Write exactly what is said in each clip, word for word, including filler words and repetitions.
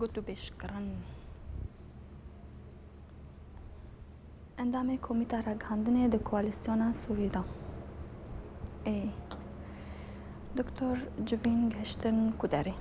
Gotûbêjkirin. Endamê Komîta Ragihandinê di Koalîsyona Sûrî de. Ê. Doktor Civîn gihiştin ku derê.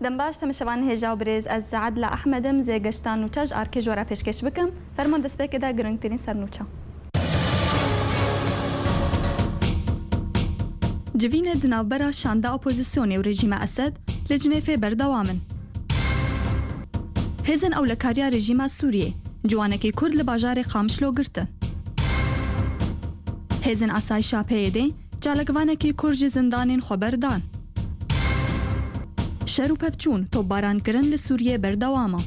Dem baş, temaşevanên hêja û birêz, ez Edla Ehmed im, zê geşta nûça ji arkê ji we re pêşkêş bikim. Fermon destpêkê de girîngtirîn sernûça. Civînê di navbera şanda opozîsyonê û rejîma Esed li Cinêfê berdewam in. Hêzên ewlekariya rejîma Sûriyê ciwanekî Kurd li bajarê Qamişlo girtin. Hêzên asayişa P Y D'ê çalakvanekî Kurd ji zindanên xwe berdan. Şer û pevçûn topbaran kirin li Sûriyê berdewam e.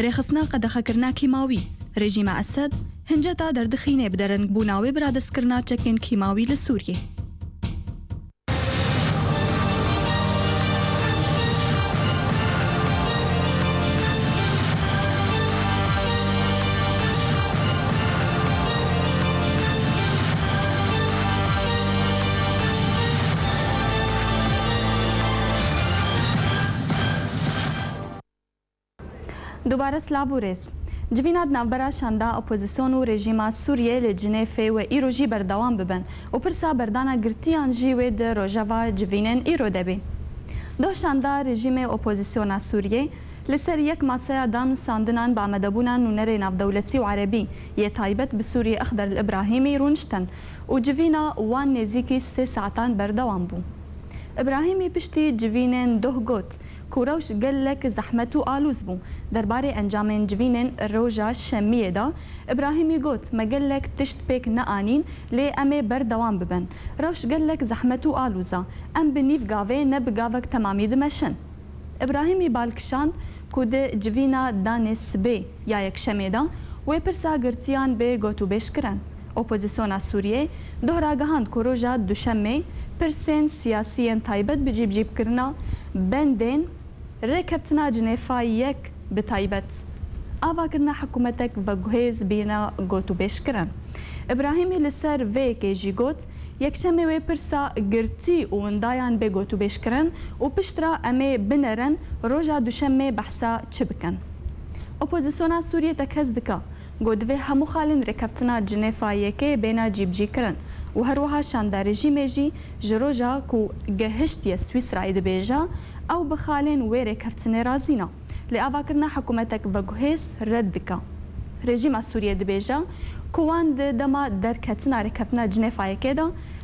Rêxistina qedexekirina kîmawî, rejîma Esed hinceta derdixîne bi derengbûna wê bi radestkirina çekên kîmawî li Sûriyê. Dubare silav û rêz. Civîna di navbera şanda opozîsyon û rejîma Sûriyê li Cinêfê wê îro jî berdewam bibin û pirsa berdana girtiyan jî wê di rojeva civînên îro de bê. Doh şanda rejîmê opozîsyona Sûriyê li ser yek maseya danûstandinan bi amadebûna nûnerê navdewletî û erebî yê taybet bi Sûriyê Exder li Îbrahîmî rûniştin û civîna wan nêzîkî sê saetan berdewam bû. Îbrahîmî piştî civînên doh got, ku rewş gelek zehmet û alûz bû. Derbarê encamên civînên roja şemiyê de, Îbrahîmî got, me gelek tişt pêk neanîn, lê em ê berdewam bibin. Rewş gelek zehmet û alûz e. Em bi nîv gavê ne bi gavek temamî dimeşin. Îbrahîmî bal kişand ku di civîna danê sibê ya yekşemê de wê pirsa girtiyan bê gotûbêj kirin. Opozîsyona Sûriyê doh ragihand ku roja duşemê pirsên siyasî yên taybet bi cîbicîbkirina bendên Rêkeftina Cinêfa yek bi taybet avakirina hikûmetek veguhêz bîne gotûbêjkirin. Îbrahîmî li ser vê yekê jî got, Yekşemê wê pirsa girtî û windayan bê gotûbêjkirin û piştre em ê binerin roja duşemê behsa çi bikin. Opozîsyona Sûriyê tekez dike, Got, divê hemû xalên Rêkeftina Cinêfa yekê bêne cîbicîkirin û her wiha şanda rejîmê jî ji roja ku gehiştiye Swîsrayê dibêje, ew bi xalên wê rêkeftinê razî ne. Lê avakirina hikûmetek veguhêz red dike. Rejîma Sûriyê dibêje ku wan di dema derketina Rêkeftina Cinêfa yekê de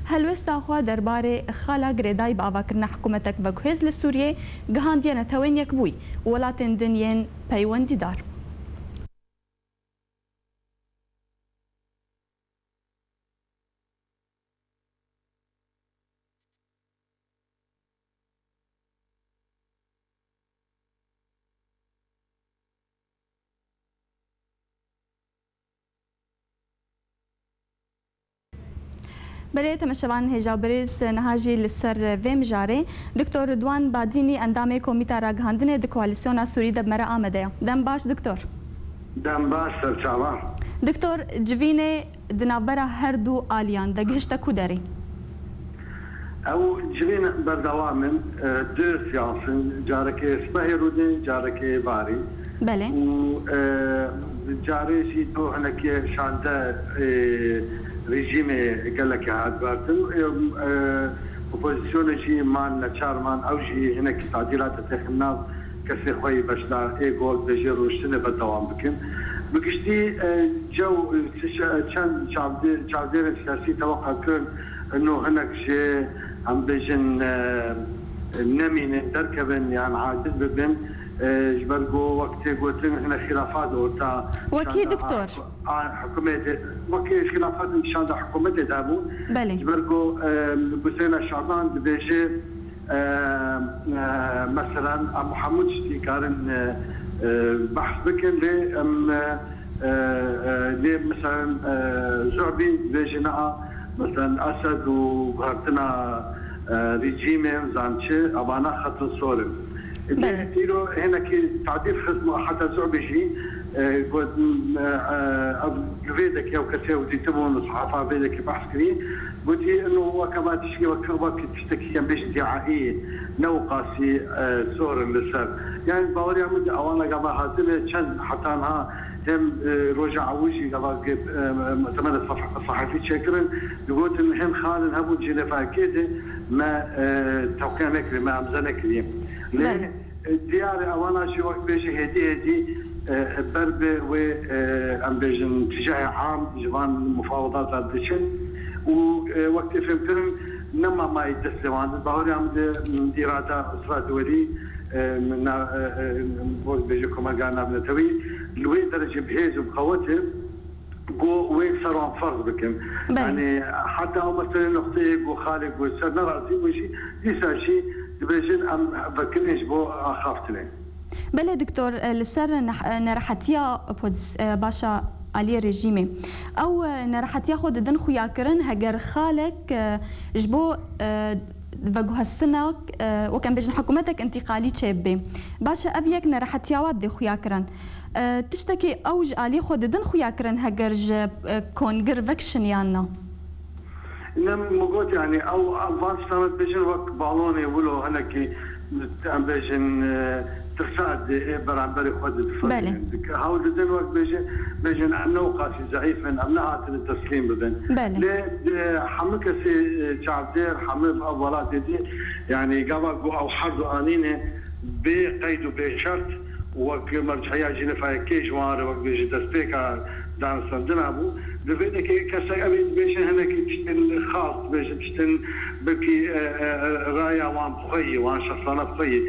helwêsta xwe derbarê xala girêdayî bi avakirina hikûmetek veguhêz li Sûriyê gihandiye Netewên Yekbûyî û welatên din yên peywendîdar. Belê, temaşevanên hêja û birêz, niha jî li ser vê mijarê Doktor Ridwan Badînî, endamê Komîta Ragihandinê di Koalîsyona Sûrî de bi me re amade ye. Dem baş, Doktor. Dem baş, serçava. Doktor, civînê di navbera her du aliyan de gihişte ku derê? Ew civîn berdewam in, e, du siyans in, carekê spehê rûdin, carekê barî. Belê. Û, e, carê jî do hinekê şande, e, rejîmê gelekê hat bertin. E, e, opozîsyonê jî man neçar man, ew jî hinekî tadîlat têxin nav kesê xwe yî beşdar ê ku dibêje rûniştinê berdewam bikin. Bi giştî, e, cew, e, çend çavdê-, çavdêrên siyasî teweqa kirin, nû hinek jê, em bêjin, e, nemînin, derkevin yan aciz bibin, E, ji ber ku wek tê gotin hine xilafat orta Wekî şanda doktor. a, a hikûmetê, wekî xilafat şanda hikûmetê de bû. Belê. Ji ber ku, e, Buseyna Şaban dibêje, e, e, meselan, em hemû tiştî karin, e, e, behs bikin, lê em, e, e, e, lê meselan, e, Zu'bî dibêje, na, meselan, Esed û guhertina, e, rejîmên, zan çi, evana xetin sor in. Belê. Lê îro hinekî tadîl xist me heta Zu'bî jî, e, got, e, e, ev li vê dekê ew kesê ew dîtibûn, li sehefa vê dekê behs kirî, gotî, ino weke me tiştê wek, wek tiştekî em bêjin dîaî, ne wqasî, e, sor in li ser. Yani baweriya min de ewana gava hatine çend heta niha hem, e, roja ewil jî gava, e, mutemene sah-, sahefî çêkirin, digotin hem xalin hebûn Jenevayekê de me, e, tewqiya nekiriye, me emze nekiriye. Lê, Belê. e, diyar e, ewana jî wek bêjî hêdî hêdî, e, ber bi wê, e, em bêjin tijahê am ji van mufawedata diçin û, e, wek tê fêmkirin nema mayî destê wan de. Baweriya min de, m, îrada Îsra Diwerî, e, na, e, e, wek bêjî komelga navnetewî li wê derecê bi hêz û bi qewet e. Ku wê ser wan ferz bikin. Belê. Yani heta ew mesele noqteyê ku xalê ku ser nerazî bû jî, dîsa jî dibêjin em vekirin ji bo axaftinê. Belê doktor, e, li ser neh-, e, nerehetiya poz-, e, başa aliyê rejîmê. Ew, e, nerehetiya xwe didin xuyakirin heger xalek, e, ji bo, e, veguhestina, e, wek em bêjin hikûmetek întîqalî çêbibe. Baş e, ev yek nerehetiya we dê xuyakirin. E, tiştekî ew ji alî xwe didin xuya kirin heger ji, e, kongir vekişin yan na? Ne, min got, yani, ew, ew van tiştan dibêjin wek balonê wilo hinekî, em bêjin, e, tirsa dê ê beramberê xwe de difirînin. Belê. Dike, hewl didin wek bêjin, bêjin em ne wqasî zeîf in, em nehatine teslîm bibin. Belê. Lê, e, hemû kesê, e, çavdêr, hemû ev welatê dî, yani, gava ku ew her du anîne, bê qeyd û bê şert, wek merciya Jenevayekê ji wan re, wek bêjî destpêka danistandina bû. Di vê dekê kesek ew ê dibêjin hinekî tiştên xas, dibêjin tiştên belkî, e, e, e, raya wan bi xwe yî, wan şexsane bi xwe yî.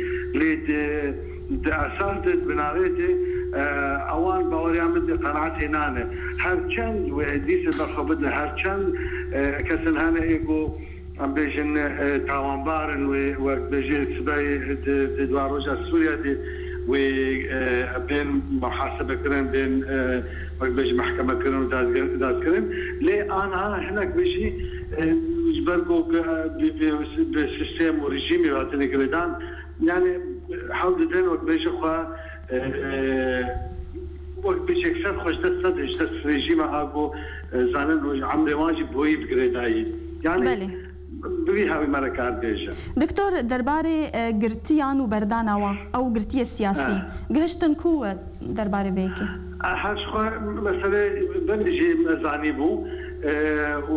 Lê di, di esas de, di binarê de, e, ewan baweriya min de qenaetê nane. Her çend wê dîsê berxwe bidin, her çend, e, kesên hene ê ku em bêjin, e, tawanbar in wê, wek bêjî, sibeyê di, di dua roja Sûriye de wê, e, bên muhasebe kirin, bên, e, wek bêjî mehkeme kirin û dazge-, dazkirin. Lê aniha hinek bêjî, e, ji ber ku, e, bi, bi, bi sîstem û rejîmê hatine girêdan, yani hewl didin wek bêjî xwe, e, e, wek bêjî yekser xwe ji dest nedin, ji dest rejîma a ku, e, zanin û emrê wan jî bi wî bi girêdayî. Yani Belê. Bi vî hevî me re kar bêje. Doktor, derbarê, e, girtiyan û berdana wan, ew girtiyê siyasî, Eh. gihiştin ku we derbarê vê yekê? Eh, her ji xwe mesele bin jî me zanî bû, e, û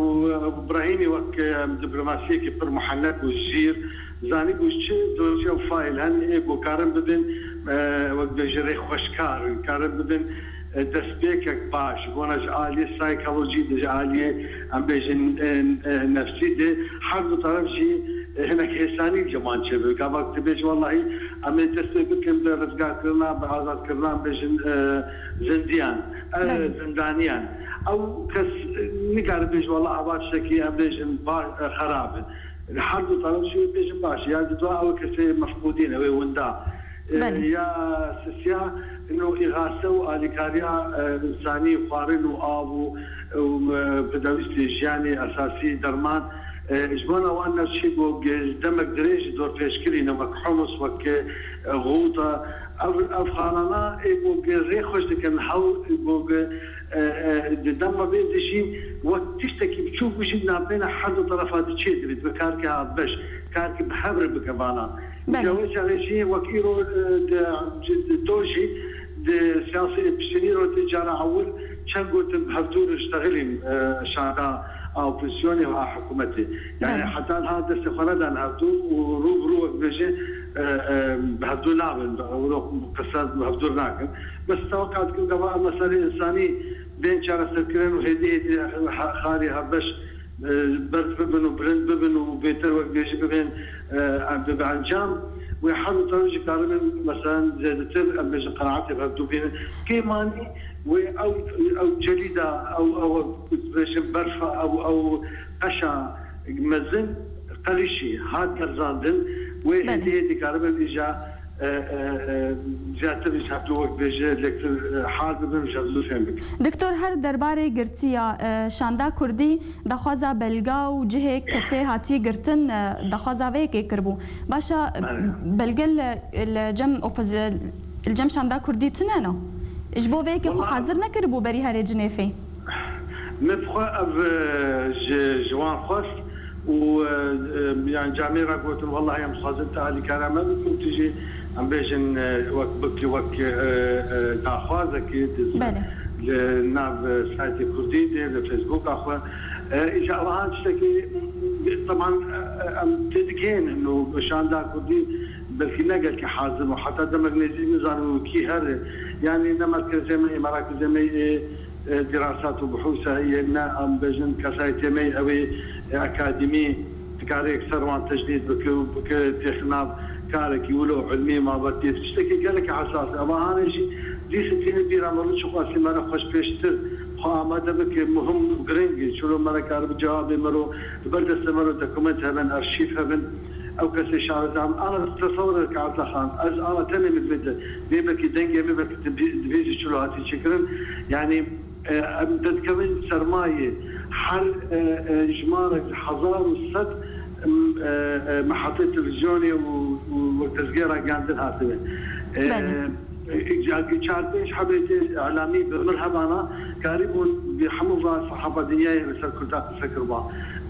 Brahîmî wek, e, diplomasiyekî pir muhenek û jîr zanî ku çi dosye û fayl hene ê ku karin bibin, e, wek bêjî rêxweşkar, karin bibin e, destpêkek baş, bona ji aliyê psîkolojî de, ji aliyê, em bêjin, e, e, nefsî de, her du taraf jî, e, hinek hêsanî li wan çêbe. Gava tu bêjî, wellahî, em ê dest pê bikin bi rizgarkirina, bi azadkirina, em bêjin, e, zindiyan, e, Belê. zindaniyan. Ew kes, e, nikare bêjî, wellah, eva tiştekî, em bêjin, ba-, e, xerab e. Her du taraf jî bêjin baş e. Ya di dua ew kesê mefqûdî ne, wê winda. E, Belê. ya sisiya, ino îxase û alîkariya, e, însanî, xwarin û av û, û, e, pidewîstê jiyanê esasî, derman, e, ji bona wan nefsî ku ge-, demek dirêj dorpêçkirî ne, wek humus, wek, e, Ɣûta. Ev, ev xanana ê ku ge rê xweş dikin, hew ku ge, e, e, di dema vê de jî wek tiştekî biçûk jî navbeyna her du terefa de çê dibît, bi karke ha beş, karke bi hev re bike vana. Belê. Îja wê çaxê jî wek îro, e, di, di, di dojî, di siyasê piştînî ro tê cara ewil çend gotin bi hevdû re ştexilîn, e, şanda a opozîsyonê û a hikûmetê. Yani Belê. heta niha destê xwe nedan hevdû û rû bi rû wek bêje, e, e, bi hevdû nabin, bi, bi qise bi hevdû nakin. Bes teweqa dikim gava ev meselê însanî bên çareserkirin û hêdî hêdî ha-, xalê hevbeş, e, berz bibin û bilind bibin û bêtir wek bêjî bibên, e, em bi, bi encam. Wê her du taraf jî karibin, meselen, zêdetir, em bêjin, qenaetê bi hevdû bînin. Kêmanî wê ew, ew celîda, ew, ew, bêjin, berfa, ew, ew qeşa mezin, qelîşî hat berzandin. Wê Belê. hêdî hêdî karibin îja, e, e, e, zêdetir ji hevdû, wek bêje, lêktir, e, hal bibin, ji hevdû fêm bikin. Doktor, her derbarê girtiya, e, şanda kurdî, daxwaza belga û cihê kesê hatî girtin, e, daxwaza vê yekê kiribû. Baş e, Belê. belge li, li cem opozi-, li cem şanda kurdî tune ne? Ji bo vê yekê xwe Wala hazir nekiribû berî herê Cinêfê? Me bi xwe ev, e, ji, ji wan xwest û, e, e, yan camê re gotin, wellahî em dixwazin te alîkara me bikin, tu jî em bêjin, e, wek bik-, wek, e, e, daxwazekê di-, Belê. li nav, e, saytê kurdî de, li Facebooka xwe. E, îja ewan tiştekî, teban, e, e, em têdigihên û şanda kurdî belkî ne gelkî hazir bû. Heta demek nêzîk nizanim û kî here. Yanî ne merkezê me, merakezê me, e, e, dirasat û buhûsa heye, ne em bêjin kesayetê me, ew ê, e, akademî dikare yekser wan tecnîd bike û bike têxinav karekî wilo ilmî, mabetî, tiştekî gelekî hesas e. Eva hanê jî dîsîplînê bîra me, çiqasî me re xweş pêştir xwe amade bike, muhim û giring e. Çilo me re karibe cewabê me ro, li ber destê me ro dokument hebin, arşîv hebin. Ew kesê şarezan, ana tesewir ke Evda Xan, ez ana tenê min vê de, vê belkî dengê min belkî di bî-, di bîst û çil hatî çêkirin. Yanî, e, em derdikevin sermayê her, e, e, jimarek hezar û sed, em, e, e, mehatê televîzyonê û, û wek dezgehê ragihandin hatine. E, Belê. e, ca-, çar pênc hebê tê îlamî bi mir hebana, karîbûn bi hemû va sehapa dinyayê li ser Kurda qise kirba.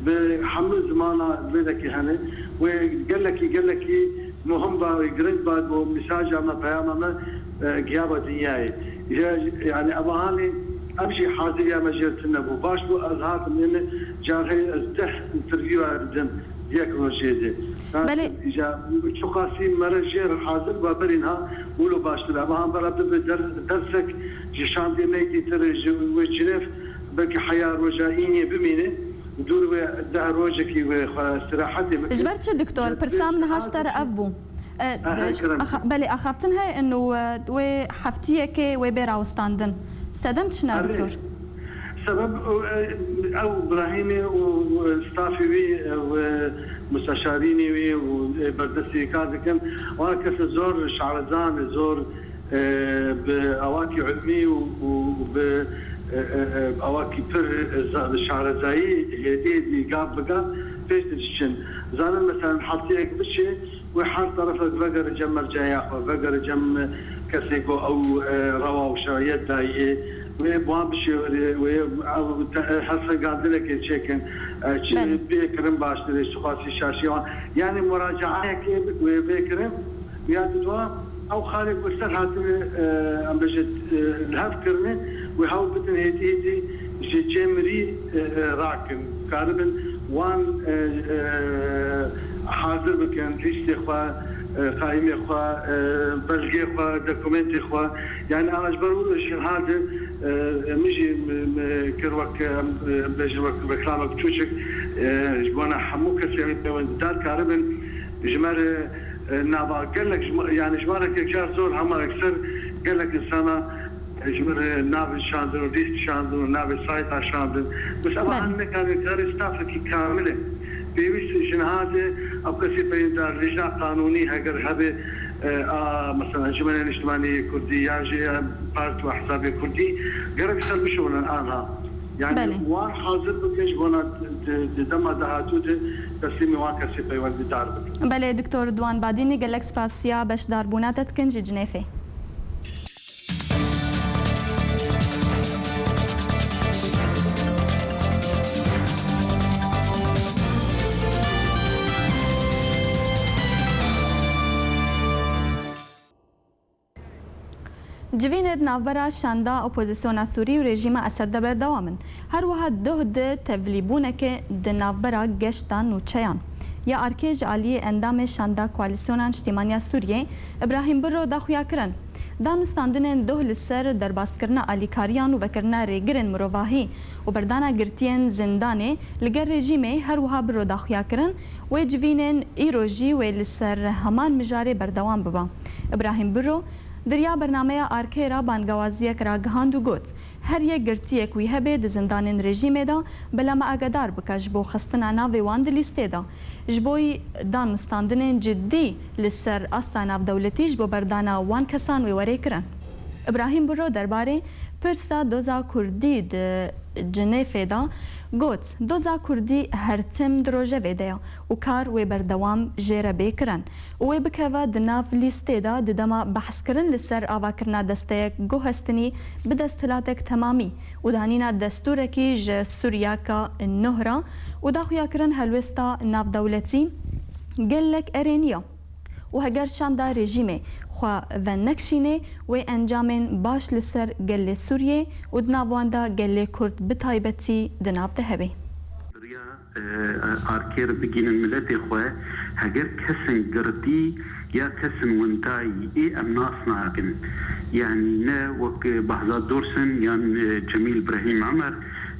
Bi hemû zimana vê dekê hene. Wê gelekî, gelekî muhim ba, wê giring ba ku mesaja me, peyama me, e, giyaba dinyayê. Ya, yani, eva hanê em jî haziriya me jê tune bû. Baş bû, ez hatim, êne carê ez deh interviewa didim yek rojê de. Belê. Îja çiqasî me re jê re hazir ba berî niha wilo baştir. Eva han bera bibe der-, dersek ji şandê me yekî tir ji wê Cinêv belkî heya roja înê bimîne. Dûr wê deh rojekî wê xwe îstirahetê bike. Ji ber çi, doktor? Pirsa min niha ji te re ev bû. E, Aha, de-, kerem. axa-, belê, axaftin heye û, e, wê heftiyekê wê bê rawestandin. Sedem çi ne, Erê. doktor? Sebeb, e, ew Brahîmê û, û stafê wî, e, û, e, musteşarînê wî û, e, berdestî kar dikin. Wan kese zor şarezan e, zor e, bi awakî ilmî û, û bi, e, e, e, awakî pir, e, za-, şarezayî hêdî hêdî gav bi gav pêş diçin. Zanin, mesela, hefteyek biçe wê her terefek vegere cem merceya xwe, vegere cem kesê ku ew, e, rewa û şeriyet dayiye, wê bi wan bişêwirê, wê ew te-, e, hevsengandinekê çêkin, e, çi Belê. bê kirin baştir e, çiqasî şaşiya wan. Yani muracaeyekê wê bê kirin. Ya di dua ew xalê ku ser hatine, e, em bêjin, e, li hev kirine, wê hewl bidin hêdî hêdî ji cê mirî, e, e, rakin. Karibin wan, e, e, hazir bikin, lîstê xwe, e, qaîmê xwe, e, belgê xwe, dokumentê xwe. Yani ana ji ber wilo jî hadi, e, min jî, min, min kir wek, em, em bêjin wek reklame biçûçik, e, ji bona hemû kesê em pêwendîdar karibin ji me re e, nava gelek ji ma-, yani ji ma re kekar zor hema ekser gelek insana, e, ji min re navê şandin û lîst şandin û navê sayta şandin. Mesela Belê. han nekarin karê stafekî kamil e. Pêwîst ji niha de ew kesê peyndar lêjna qanûnî heger hebe, e, a, mesela Encûmena Niştimanî yê Kurdî ya jî, e, part û ehzabê Kurdî gerek ser bişonin anha. Yani Belê. wan hazir bikin ji bona di, di dema dahatû de teslîmê wan kesê peywendîdar bikin. Belê, Doktor Duan Badînî, gelek spasiya beşdarbûna te dikin ji Cinêfê. Civînê di navbera şanda opozîsyona Sûrî û rejîma Esed de berdewam in. Her wiha doh di tevlîbûneke di navbera geşta nûçeyan ya arkê ji aliyê endamê şanda Koalîsyona Niştîmaniya Sûriyê, Îbrahîm Birro, da xuya kirin. Danûstandinên doh li ser derbaskirina alîkariyan û vekirina rêgirên mirovahî û berdana girtiyên zindanê li gel rejîmê her wiha bi ro da xuya kirin, wê civînên îro jî wê li ser heman mijarê berdewam biba. Îbrahîm Biro di riya bernameya Arkê re bangewaziyek ragihand û got, her yek girtiyek wî hebe di zindanên rejîmê de bila me agadar bike ji bo xistina navê wan di lîstê de. Ji bo danûstandinên cidî li ser asta navdewletî ji bo berdana wan kesan wê were kirin. Îbrahîm Biro derbarê pirsa doza kurdî di Cinêfê de got, doza kurdî her tim di rojevê de ye û kar wê berdewam jê re bê kirin û wê bikeve di nav lîstê de di dema behskirin li ser avakirina desteyek guhestinî bi desthilatek temamî û danîna destûrekî ji Sûriyaka nuh re û daxuyakirin helwêsta navdewletî gelek erênî ye û heger şanda rejîmê xwe venekşînê, wê encamên baş li ser gelê Sûriyê û di nav wan de gelê Kurd bi taybetî di nav de hebe. Riya, e, Arkê re bigihînin miletê xwe, heger kesên girtî ya kesên windayî ê em nas nakin. Yanî ne wek Behzad Dorsen yan, e, Cemîl Brahîm Emer,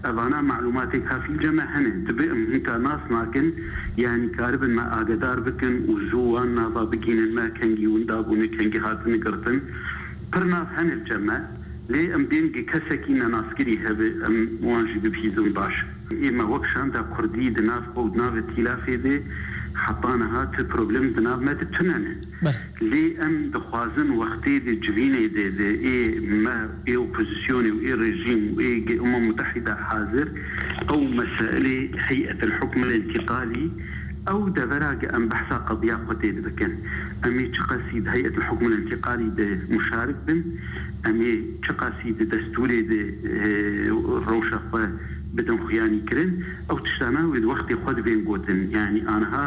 evana malûmatê kafî li cem me hene. Dibe em hinka nas nakin, yanî karibin me agadar bikin û zû wan nava bigihînin me, kengî winda bûne, kengî hatine girtin. Pir nav hene li cem me. Lê em dên gi kesekî nenaskirî hebe, em wan jî bibihîzin baş. Ê me wek şanda kurdî di nav xwe û di navê tîlafê de heta niha ti problem di nav me de tune ne. Belê. Lê em dixwazin wextê di civînê de, de ê me, ê opozîsyonê û ê rejîm û ê ge-, Umem Mutehîda hazir ew meselê Heyet el Hukm el Întîqalî, ew devera ge em behsa qediya xwe tê de bikin. Em ê çiqasî di Heyet el Hukm el Întîqalî de muşarik bin, em ê çiqasî di destûrê de, e, rewşa xwe bidin xuyanî kirin, ew tiştana wê di wextê xwe dibên gotin. Yanî aniha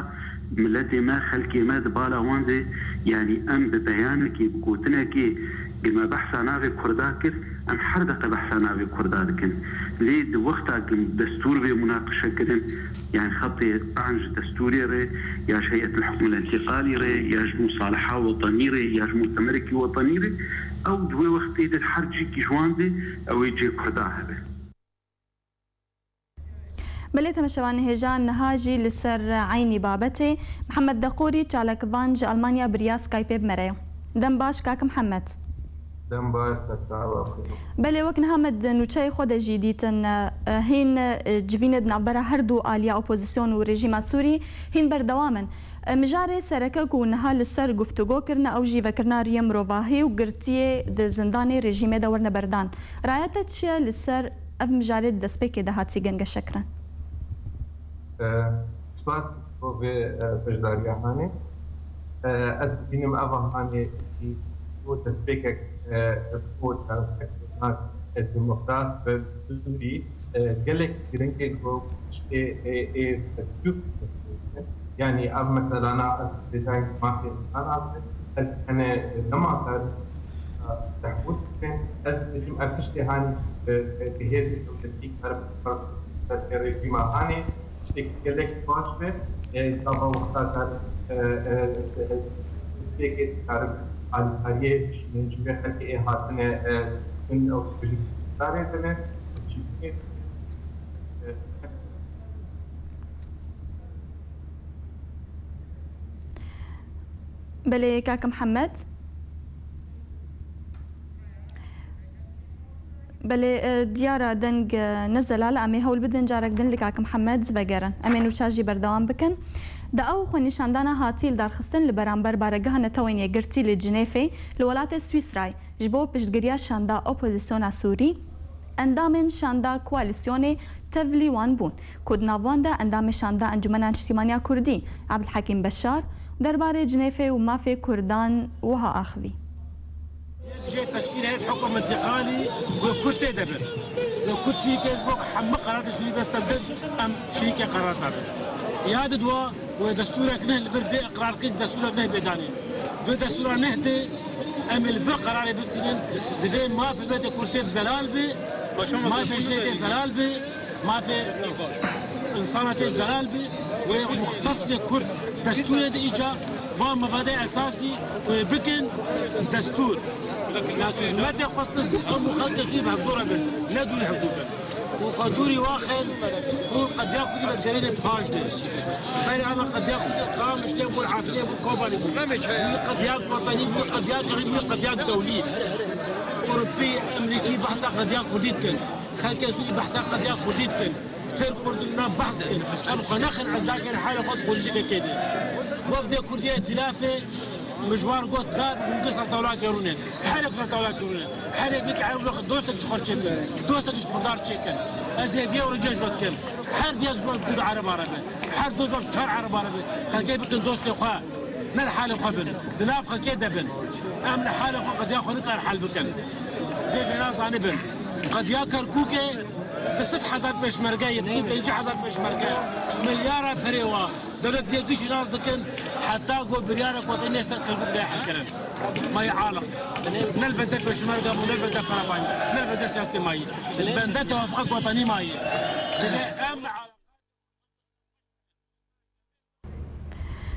miletê me, xelkê me di bala wan de, yanî em bi beyanekê, bi gotinekê, ge me behsa navê Kurda kir, em her deqe behsa navê Kurda dikin. Lê di wexta ge destûr bê munaqeşe kirin, yanî xetê an ji destûrê re, ya ji Heyet el Hukm el Întîqalî re, ya ji musaleha wetenî re, ya ji mutemerekî wetenî re, ew di wê wextê de her cîkî ji wan de ew ê cê Kurda hebe. Belê, temeşevanê hêja, niha jî li ser eynî babetê Mihemed Deqûrî, çalakvan ji Almanya bi riya Skypeê bi me re ye. Dem baş, kak Mihemed. Dem baş, serçava xwe. Belê, wek niha me di nûçeyê xwe de jî dîtin, e, hîn, e, civînê di navbera her du aliya opozîsyon û rejîma Sûrî hîn berdewam in. E, mijarê sereke ku niha li ser guftûgo kirine, ew jî vekirina riyê mirovahî û girtiyê di zindanê rejîmê de werine berdan. Raya te çi ye li ser ev mijarê di destpêkê de hatî gengeşekirin? E, spas bo vê, e, beşdariya hanê. E, ez dibînim eva hanê jî bo destpêkek, e, bo çareserkirina, e, demokrat bi Sûrî, e, gelek giring e ku tiştê ê, ê, ê, yanî ev meselana ez dibêjayim mafê însanan e, ez hene nema karim behbûd bikin. Ez dibêjim ev tiştê hanî bi, bi hêzê dewletî karim ser rejîma hanê tiştekî gelek baş be. E, gava wexta karim, e, e, e, pêkê karim alîkariyê ji xelkê ê hatine, e, bin ew karê dine, çî Belê, kak Mihemed. Belê, e, diyar e deng, e, ne zelal e, em ê hewl bidin carek din li kak Mihemed vegerin. Em ê nûça jî berdewam bikin. Di ew xwenîşandana hatî lidarxistin li beramber Baregeha Netewên Yekgirtî li Cinêfê li welatê Swîsrayê, ji bo piştgiriya şanda opozîsyona Sûrî, endamên şanda koalîsyonê tevlî wan bûn, ku di nav wan de endamê şanda Encûmena Niştîmaniya Kurdî, Ebdulhekîm Beşar, derbarê Cinêfê û mafê Kurdan wiha axivî. Yek jê teşkîl heyet hukûm întîqalî wê Kurd tê de bin. Wê Kurd şirîkê ji bo hemû qeratê Sûrî dest de bidin, em şirîkê qerata bin. Ya di dua Wê destûrek neh li vir bê iqrarkirî destûrek neh bê danîn. Wê destûra neh de em ê li vir qerarê bistînin, divê mafê miletê Kurd tê de zelal be, mafê jinê tê zelal be, Mafê insana tê zelal bi, wê muxtesê Kurd destûrê de îca va mebadê esasî wê bikin destûr. Lakin ji me tê xwestin ew û xelkê Sûrî bi hevdû re bin, ne dûrî hevdû bin. Û xwe dûrî waxin û qediya Kurdî vegerîne paş de. Berê ava qediya Kurdî qamiştê bû, afirê bû, Kobanê bû. Wî qediya wetenî bû, qediya gerî bû, qediya dewlî. Ewropî, Emerîkî behsa qediya Kurdî dikin. Xelkê Sûrî behsa qediya Kurdî dikin. Pir Kurd nan behs dikin. Em xwe nexin ez dakin halê xwe xwezî kekê de. Wefdê Kurdî Îtîlafê mijwar got dar û gisa tawlakê rûnên. Herek ser tawlakê rûnên. Herek wekî Ereb wek dostek ji xwe çêkin. Dostek ji Kurdar çêkin. Ez hêviyê û ricê ji we dikim. Her diyek ji we du Ereba re be. Her du ji we çar Ereba re be. Xelkê bikin dostê xwe. Ne li halê xwe bin. Di nav xelkê de bin. Em li halê xwe qediya xwe nikar hel bikin. Vê vêna zanibin. Qediya Kerkûkê bi sed hezar pêşmerge, yê pêncî hezar pêşmerge. Milyara perê wa. Dewlet diye gişî nas dikin. Heta ku biryara ku te nêste Kerkûk bê hel kirin. Mayî aliq. Ne li bende pêşmerge bû, ne li bende perabay, ne li bende siyasî mayî. Li bende tewafuqa ku te nî mayî. Divê em li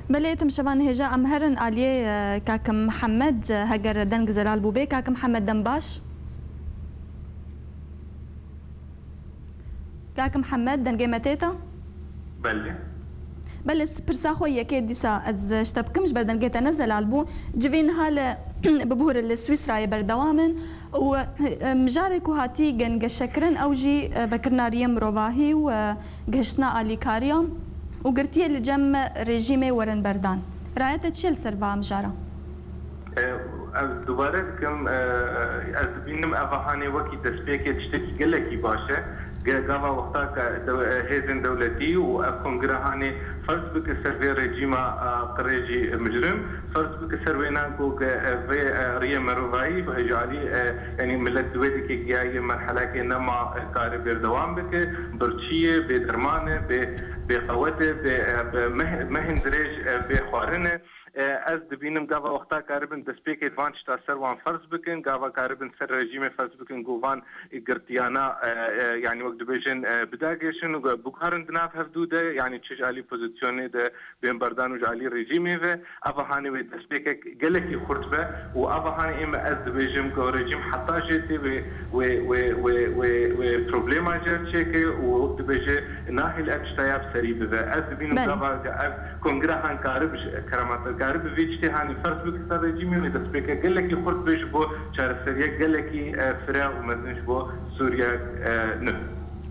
Belê, tim şevan hêja em herin aliyê, e, Kak Mihemed, e, heger deng zelal bûbê. Kak Mihemed, dem baş. Kak Mihemed, dengê me tê te? Belê. Belê, s-, pirsa xwe yekê dîsa ez ji te bikim, ji ber dengê te ne zelal bû. Civîn hale bibûre li Swîsrayê berdewam in. Û, e, mijarê ku hatî gengeşekirin, ew jî, e, vekirina riyê mirovahî û, e, gihiştina alîkariya û girtiyê li cem rejîmê werin berdan. Raye te çi ye li ser va mijara? E, ez dubare dikim, e, ez dibînim eva hanê wekî destpêkê tiştekî gelekî baş e. Ge-, gava wexta ke dew-, e, hêzên dewletî û ev kongre hanê ferz bike ser vê rejîma, e, qirêjî micrim, ferz bike ser wêna ku ke, e, vê, e, riyê mirovahî ji alî, e, yanî milet di wê dikê gihayî merhelekê nema, e, kare berdewam bike, birçî ye, bê derman e, bê, bê qewet e, bê, e, bê meh-, mehên dirêj, e, bê xwarin e. E, ez dibînim gava wexta karibin destpêkê van tişta ser wan ferz bikin, gava karibin ser rejîmê ferz bikin ku van girtiyana, e, e, yanî wek dibêjin, e, bidagêşin û biguherin di nav hevdû de, yanî çi ji alî pozîsyonê de bên berdan û ji alî rejîmê ve, eva hanê wê destpêkek gelekî xurt be û eva hanê ême ez dibêjim ku rejîm heta jê tê wê, wê, wê, wê, wê, wê problema jê çêke û wek dibêje nahêl ev tişta ya bi serî bibe. Ez dibînim Belê. gava ev kongre han karib ji keremata karib bi vê tiştê hanê ferz bike ser rejîmê wê destpêkek gelekî xurt be ji bo çareseriya gelekî, e, fire û mezin ji bo Sûriye, e, nû.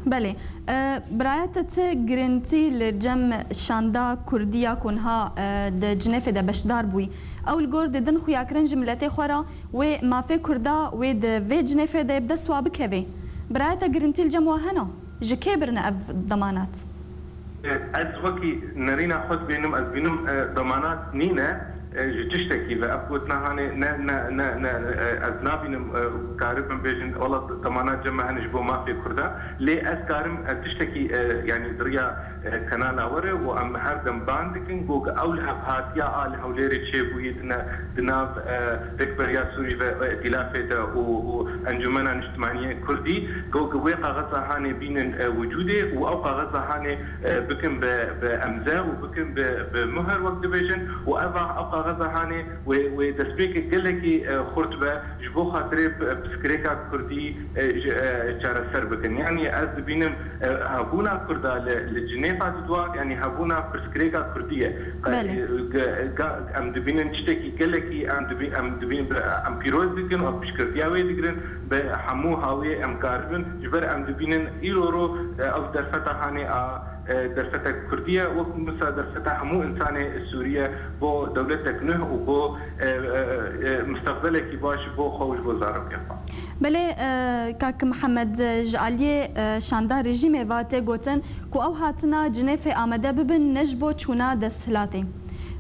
Belê. E, biraya te ti girintî li cem şanda Kurdî ya ku niha, e, di Cinêfê de beşdar bûyî. Ew li gor didin xuyakirin ji miletê xwe re wê mafê Kurda wê di vê Cinêfê de bi dest wa bikevê. Biraya te girintî li cem wa hene? Ji kê birine ev demanat? E, ez wekî nerîna xwe dibînim, ez bînim, e, demanat nîne. E, ji tiştekî ve ev gotina hanê ne, ne, ne, ne, e, ez nabînim, e, karibim bêjin, wela demanan cem me hene ji bo mafê Kurda. Lê ez karim, e, tiştekî, e, yanî di riya, e, kanala we re û em her dem ban dikin, ku ew li hevhatiya a li Hewlêrê çêbûyî di ne-, di nav, e, Rêkberiya Sûrî ve, ve Îtîlafê de û, û Encûmena Niştimanî Kurdî, ku wê kaxeza hanê bînin, e, wicûdê û ew kaxeza hanê, e, bikin bi, bi emze û bikin bi, bi muher wek dibêjin û eva ew kaxeza hanê wê, wê destpêkek gelekî, e, xurt be ji bo xatirê p-, pirsgirêka Kurdî, e, ji, e, çareser bikin. Yanî ez dibînim, e, hebûna Kurda li, li Cinêfa di dua, yanî hebûna pirsgirêka Kurdî ye. Belê. E, ge-, ga-, em dibînin tiştekî gelekî, em dibî-, em dibînin, em pîroz dikin, em piştgirtiya wê digirin, bi hemû hawiyê em karibin. Ji ber em dibînin îro ro, e, ev derfeta hanê a, e, derfetek Kurdî ye, wek mesela derfeta hemû insanê Sûrî ye bo dewletek nuh û bo, e, e, e, mustaqbelekî baş ji bo xwe û ji bo zarokên xwe. Belê, e, Kak Mihemed, ji aliyê, e, şanda rejîmê ve tê gotin ku ew hatina Cinêfê amade bibin ne ji bo çûna desthilatê.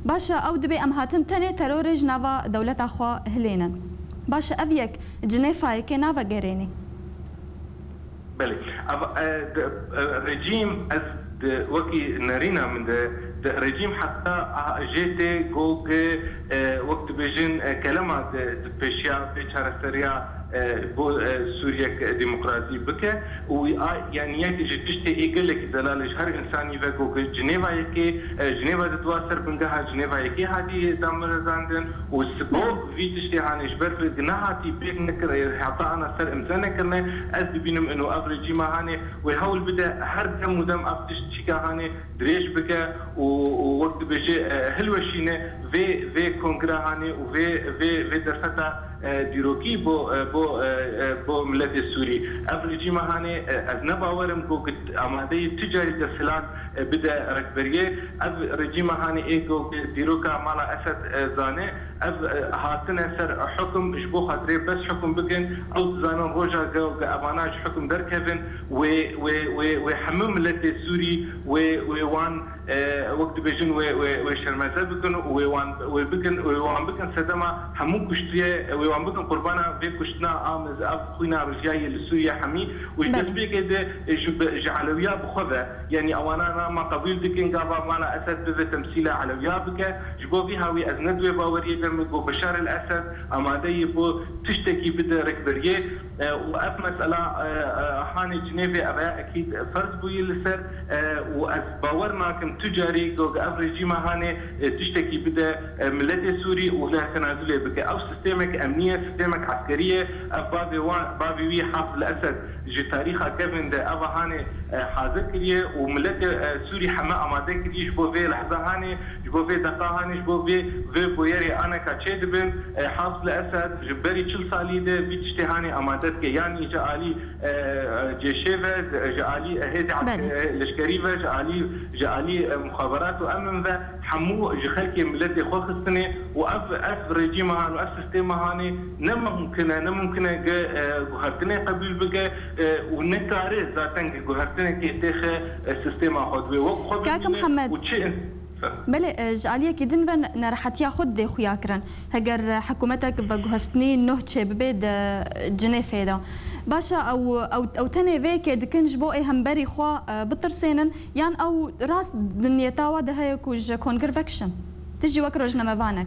Baş e, ew dibê em hatin tenê terorê ji nava dewleta xwe hilênin. Baş e, ev yek Cinêfayekê navegerênê. Belê. Ev, e, de, e, rejîm, ez de, wekî nerîna min de, de, rejîm heta a, jê tê go ke, e, wek dibêjin, e, kelema de, de pêşiya vê çareseriya, e, bo, e, Sûriyek demokratî bike û a, yanî yek ji tiştê ê gelekî zelal e ji her însanî ve ku Cinêva yekê, e, Cinêva di dua ser bingeha Cinêva yekê hatî damirezandin û s-, bo vî tiştê hanê ji ber ku nehatî pêk nekir, e, heta ana ser imze nekirine, ez dibînim ino ev rejîma hanê wê hewl bide her dem û dem ev tişt çîka hanê dirêj bike û, û wek dibêje, e, hilweşîne vê, vê kongira hanê û vê, vê, vê derfeta, e, dîrokî bo, e, bo, e, e, bo miletê Sûrî. Ev rejîma hanê, e, ez ne bawer im ku amadeyî tu carî desthilat, e, bide rikberiyê. Ev rejîma hanê ê ku dîroka mala Esed, e, zane, ev, e, hatine ser hukum ji bo xatirê bes hukum bikin. Ew dizanin roja ku, ku evana ji hukum derkevin, wê, wê, wê, wê hemû miletê Sûrî, wê, wê wan, e, wek dibêjin, wê, wê, wê şermeze bikin û wê wan, wê bikin, wê wan bikin sedema hemû kuştiye, wê wan bikin qurbana vê kuştina a mez-, ev xwîna rijiyayê li Sûriye hemî û ji Belê. destpêkê de, e, ji, bi, ji Elewiya bi xwe ve, yanî ewana nama qebûl dikin gava mala Esed bibe temsîla Elewiya bike, ji bo vî hawî ez ne di wê baweriyê de me ku Beşar el Esed amade ye bo tiştekî bide rikberiyê. E, û ev mesela, e, e, hanê Cinêvê ev e ekîd ferz bûyî li ser, e, û ez bawer nakim tu carî ku ev rejîma hanê, e, tiştekî bide, e, miletê Sûrî û li tenazulê bike. Ew sistemek emnî ye, sistemek eskerî ye. Ev bavê wan, bavê wî Hafiz el Esed ji tarîxa kevin de eva hanê, e, hazir kiriye û miletê, e, Sûrî heme amade kiriye ji bo vê lehza hanê, ji bo vê deqa hanê, ji bo vê, vê bûyerê aneka çêdibin. E, Hafiz el Esed ji berî çil salî de vî tiştê hanê amade dike. Yanî ji alî, e, cêşê ve, ji alî hêzê Belê. esker-, e, leşkerî ve, ji alî, ji alî, e, muxaberat û emin ve hemû ji xelkê miletê xwe xistine û ev, ev rejîma han û ev sistêma hanê ne mumkin e, ne mumkin e ge, e, guhertinê qebûl bike, e, û nikare zaten ge guhertinekê têxe, e, sistêma xwe dibê wek xwe Kak bibîne Mihemed. û çi in-, Belê, e, ji aliyekî din ve ne-, nerehetiya xwe didê xuya kirin. Heger, e, hikûmetek veguhestinî nuh çêbibe di Cinêfê de. Baş e, ew, ew, ew tenê vê yekê dikin ji bo ê hemberî xwe, e, bitirsênin, yan ew rast di niyeta we de heye ku ji kongir vekişin? Ti jî wek rojnamevanek.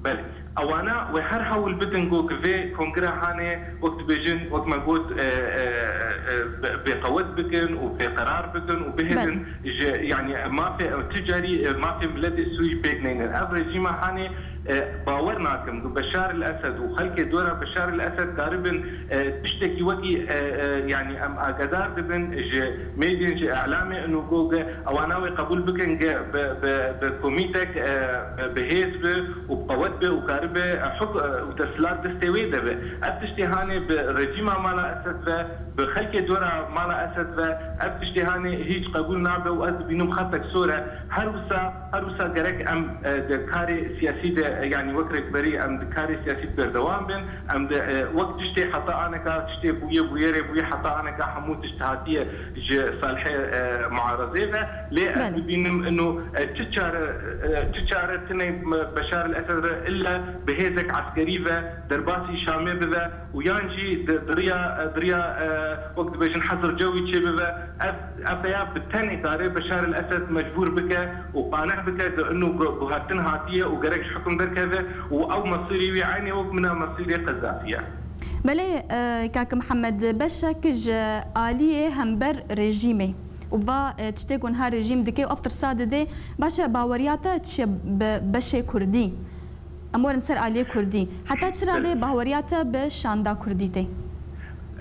Belê. Ewana wê her hewl bidin ku vê kongira hanê, wek dibêjin, wek me got, e, e, e, bê-, bêqewet bikin û bêqerar bikin û bihêzin Belê. ji, yanî mafê, tu carî, e, mafê miletê Sûrî pêk neynin. Ev rejîma hanê, e, bawer nakim ku Beşar el Esed û xelkê dora Beşar el Esed karibin, e, tiştekî wekî, e, e, yanî em agadar dibin ji medyen, ji îlamê û ku ge ewana wê qebûl bikin ge bi, bi, bi komîtek, e, bi hêz bi û bi qewet bi û karibe, e, huk, e, û teshilat destê wê de be. Ev tiştê hanê bi rejîma mala Esed ve, bi xelkê dora mala Esed ve, ev tiştê hanê hîç qebûl nabe û ez dibînim xetek sor e. Her wisa, her wisa gerek em, e, di karê siyasî de, e, yanî wek rêkberî em di karê siyasî berdewam bin. Em di, e, wek tiştê heta aneka, tiştê bûye, bûyerê bûye heta aneka hemû tişt hatiye ji salhê, e, muarazê ve. Lê ez Belê. dibînim ino, e, çi çare, e, çi çare tine, e, Beşar el Esed re illa bi hêzek eskerî ve derbasî Şamê bibe û yan jî di, di riya, di riya, e, wek dibêjin hezir cewî çêbibe. Ev, ev ya bi tenê kare Beşar el Esed mecbûr bike û qaneh bike di ino gu-, guhertin hatiye û gerek ji hukum derkeve û ew mesîrê wî eynê wek mina mesîrê Qezafî ye. Belê, e, kak Mihemed, beşek ji aliyê hember rejîmê û va, e, tiştê ku niha rejîm dike û ev tirsa dide, baş e, baweriya te çi ye bi beşê kurdî? Em werin ser aliyê kurdî. Heta çira dê baweriya te bi şanda kurdî tê?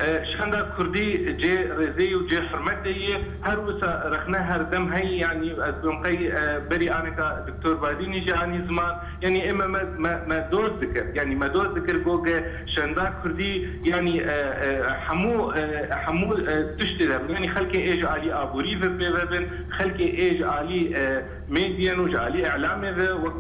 E, şanda kurdî cê rêzê û cê hurmetê ye. Her wisa rexne her dem heye, yanî ez bim qey, e, berî aneka Doktor Badînî jî anî ziman. Yanî ê me, me, me, me doz dikir. Yanî me doz dikir go ge şanda kurdî, yanî, e, e, hemû, e, hemû, e, tiştê de. Yanî xelkê ê ji alî aborî ve pê ve bin, xelkê ê ji alî, e, medyen û ji alî îlamê ve wek,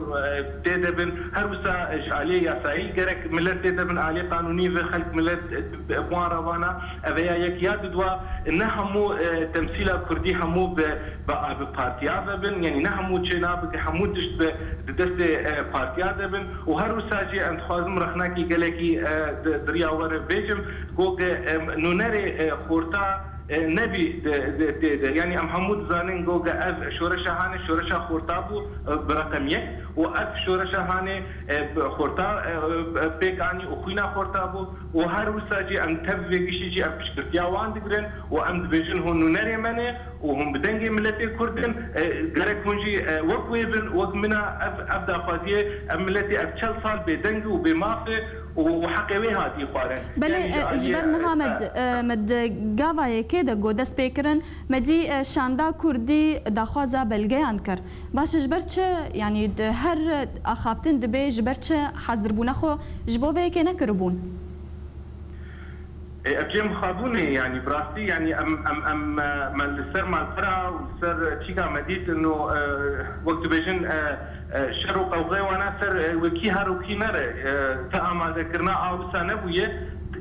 e, tê de bin. Her wisa ji alî yasayî gerek milet tê de bin, alî qanûnî ve xelk milet, e, bi wan re vana. Ev ya yek ya didwa, ne hemû, e, temsîla kurdî hemû bi, bi, bi partiya ve bin, yanî ne hemû çê nabe ke hemû tişt bi di destê, e, partiya de bin. Û her wisa jî em dixwazim rexnekî gelekî, e, di, di riya we re bêjim, go ke, e, nûnerê, e, xorta, e, nebî di, di, tê de. Yanî em hemû dizanin ku ev şoreşa hanê şoreşa xorta bû, e, bi reqem yek û ev şoreşa hanê, e, bi xorta, e, e, pêk anî û xwîna xorta bû û her wisa jî em tev vê giştî jî ev piştgirtiya wan digirin û em dibêjin hûn nûnerê me ne û hûn bi dengê miletê Kurd in, e, gerek hûn jî, e, wek wê bin, wek min a ev, ev daxwaziyê ev miletê ev çel sal bêdeng û bêmaf e û, û heqê wê hatî xwarin. Belê, Yanî ji e, ji aliyê, ber niha e, me e, di, e, me di gava yekê de got dest pê kirin, me dî, e, şanda Kurdî daxwaza belgeyan kir. Baş e, ji ber çi, yanî di her axaftin dibê ji ber çi hazirbûna xwe ji bo vê yekê nekiribûn? E, ev cem xabûnê, yanî bi rastî, yanî em, em, em, e, me li ser malpera û li ser çîka me dît, ino, e, wek dibêjin, e, e, şer û qewxê wana ser, e, wekî her û kî nere, e, ti amadekirina a wisa nebûye.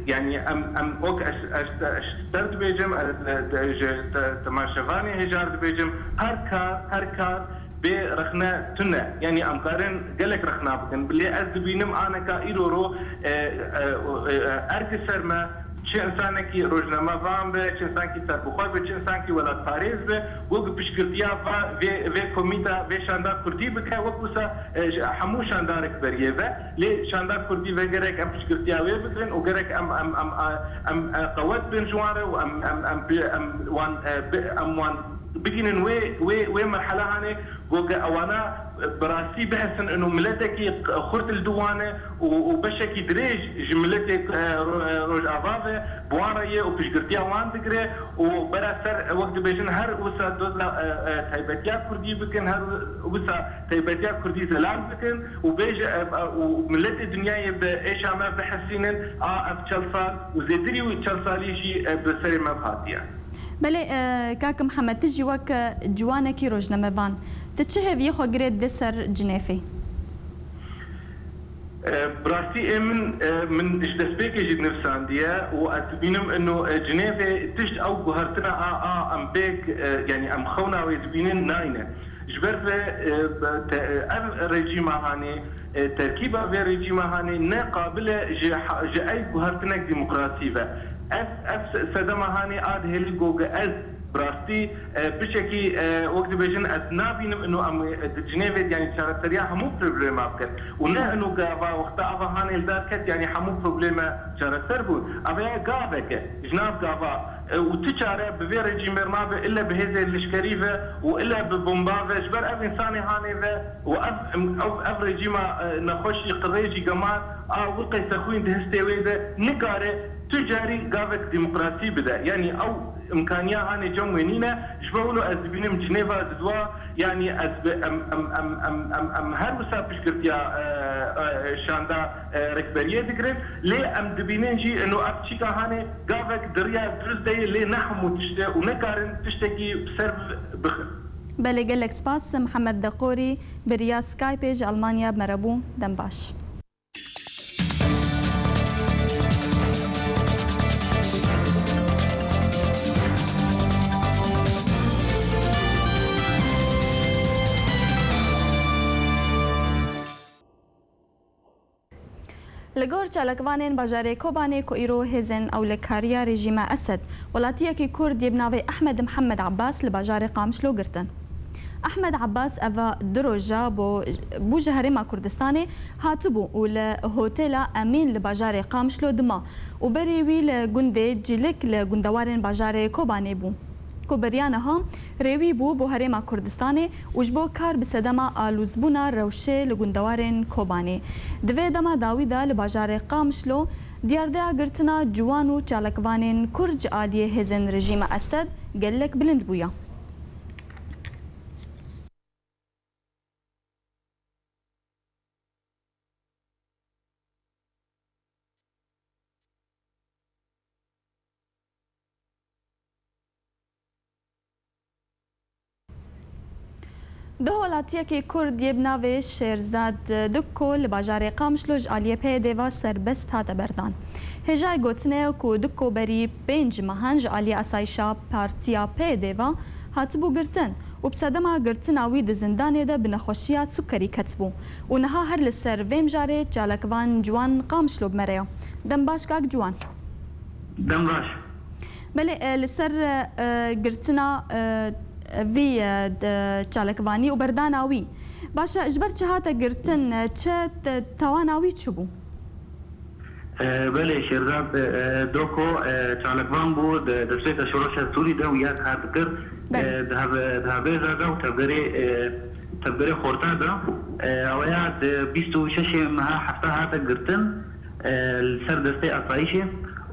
Yanî em, em wek ez, ez, ez ser dibêjim, ez, e, de, ji te, temaşevanê hêjar dibêjim, her kar, her kar bê rexne tune. Yanî em karin gelek rexna bikin. Lê ez dibînim aneka îro ro, e, e, e, erk li ser me, çi insanekî rojnamevan be, çi insankî serbixwe be, çi insankî welatparêz be, wek piştgirtiya va, vê, vê komîta, vê şanda Kurdî bike, wek wisa, e, ji hemû şanda rikberiyê ve. Lê şanda Kurdî ve gerek em piştgirtiya wê bigirin û gerek em, em, em, em, e, qewet bin ji wan re û em, em, em, em wan, e, bi, em wan bigînin wê, wê, wê merhela hanê, ku ge ewana, e, bi rastî bihesin ino miletekî xurt li dû wan e û, û beşekî dirêj ji miletê, e, ro-, e, Rojava ve bi wan re ye û piştgirtiya wan digire û bera ser, e, wek dibêjin her wisa doza, e, e, taybetiya Kurdî bikin, her wisa taybetiya Kurdî zelal bikin û bêje, e, e, û miletê dinyayê bi êşa me bihesînin, a ev çel sal û zêdirî û çel salî jî, e, bi serê me hatiye. Belê, e, kak Mihemed, tu jî wek, e, ciwanekî rojnamevan, tu çi hêviyê xwe girê dide ser Cinêfê? E, bi rastî ê min, e, min ji destpêkê jî nivîsandiye û ez dibînim ino, e, Cinêfê tişt ew guhertina a, a em pêk, e, yanî em xewna wê dibînin nayne. Ji ber ve, e, te-, ev rejîma hanê, e, terkîba vê rejîma hanê ne qabil e ji ha-, ji ey guhertinek demokrasî ve. Ev, ev se-, sedema hanê a dihêlî ku ez bi rastî, e, piçekî, e, wek dibêjin ez nabînim ino em, e, di Cinêvê de, yanî çareseriya hemû problema bikin. Û ne Evet. ino gava wexta ava hanê li dar ket, yanî hemû probleme çareser bûn. Ava ya gavek e. Ji nav gava E, û tu çare bi vê rejîmê nabe, ille bi hêzên leşkerî ve û ille bi bomba ve, ji ber ev însanê hanê ve û ev, ev, ev rejîma, e, nexweşî qirêjî gemar a wir qeyse xwîn di histê wê de nikare tu carî gavek demokrasî bide. Yanî ew îmkaniya hanê cem wê nîne. Ji bo wilo ez dibînim Cinêva di dua, yanî ez bi, em, em, em, em, em, em her wisa piştgirtiya, e, e, şanda, e, rêkberiyê digirin. Lê em dibînin jî ino ev çîka hanê gavek di riya dirust de ye, lê ne hemû tişt e û nekarin tiştekî bi ser bixin. Belê, gelek spas. Mihemed Deqorî bi riya Skypeê ji Almanya bi me re bû. Dem baş. Li gor çalakvanên bajarê Kobanê ku îro hêzên ewlekariya rejîma Esed welatiyekî Kurd yê bi navê Ehmed Mihemed Abbas li bajarê Qamişlo girtin. Ehmed Abbas eva du roja bo, bû ji Herêma Kurdistanê hatibû û li hotêla Emîn li bajarê Qamişlo dima û berê wî li gundê Cîlik li gundewarên bajarê Kobanê bû. Ku beriya niha rêwî bû bo Herêma Kurdistanê û ji bo kar bi sedema alozbûna rewşê li gundewarên Kobanê. Di vê dema dawî de li bajarê Qamişlo diyardeya girtina ciwan û çalakvanên Kurd ji aliyê hêzên rejîma Esed gelek bilind bûye. Duh welatiyekî Kurd yê bi navê Şêrzad Dikko li bajarê Qamişlo ji aliyê P Y D ve serbest hate berdan. Hêjayê gotinê ye ku Dikko berî pênc mehan ji aliyê asayişa partiya P Y D ve hatibû girtin û bi sedema girtina wî di zindanê de bi nexweşiya sûkerî ketibû û niha her li ser vê mijarê çalakvan Ciwan Qamişlo bi me re ye. Dem baş kak Ciwan. Dem baş. Belê, e, li ser, e, girtina, e, vî, e, de çalakvanî û berdana wî. Baş e, ji ber çi hate girtin, e, çi te-, tawana wî çi bû? E, belê, Şêrzad, e, e, Doko, e, çalakvan bû, di destpêka şoreşa Sûrî de û ya kar dikir, Belê. e, di have-, di hevêza de û tevgerê, e, tevgerê xorta de, e, ew ya di bîst û şeşê meha hefta hate girtin. e, li ser destê asayîşê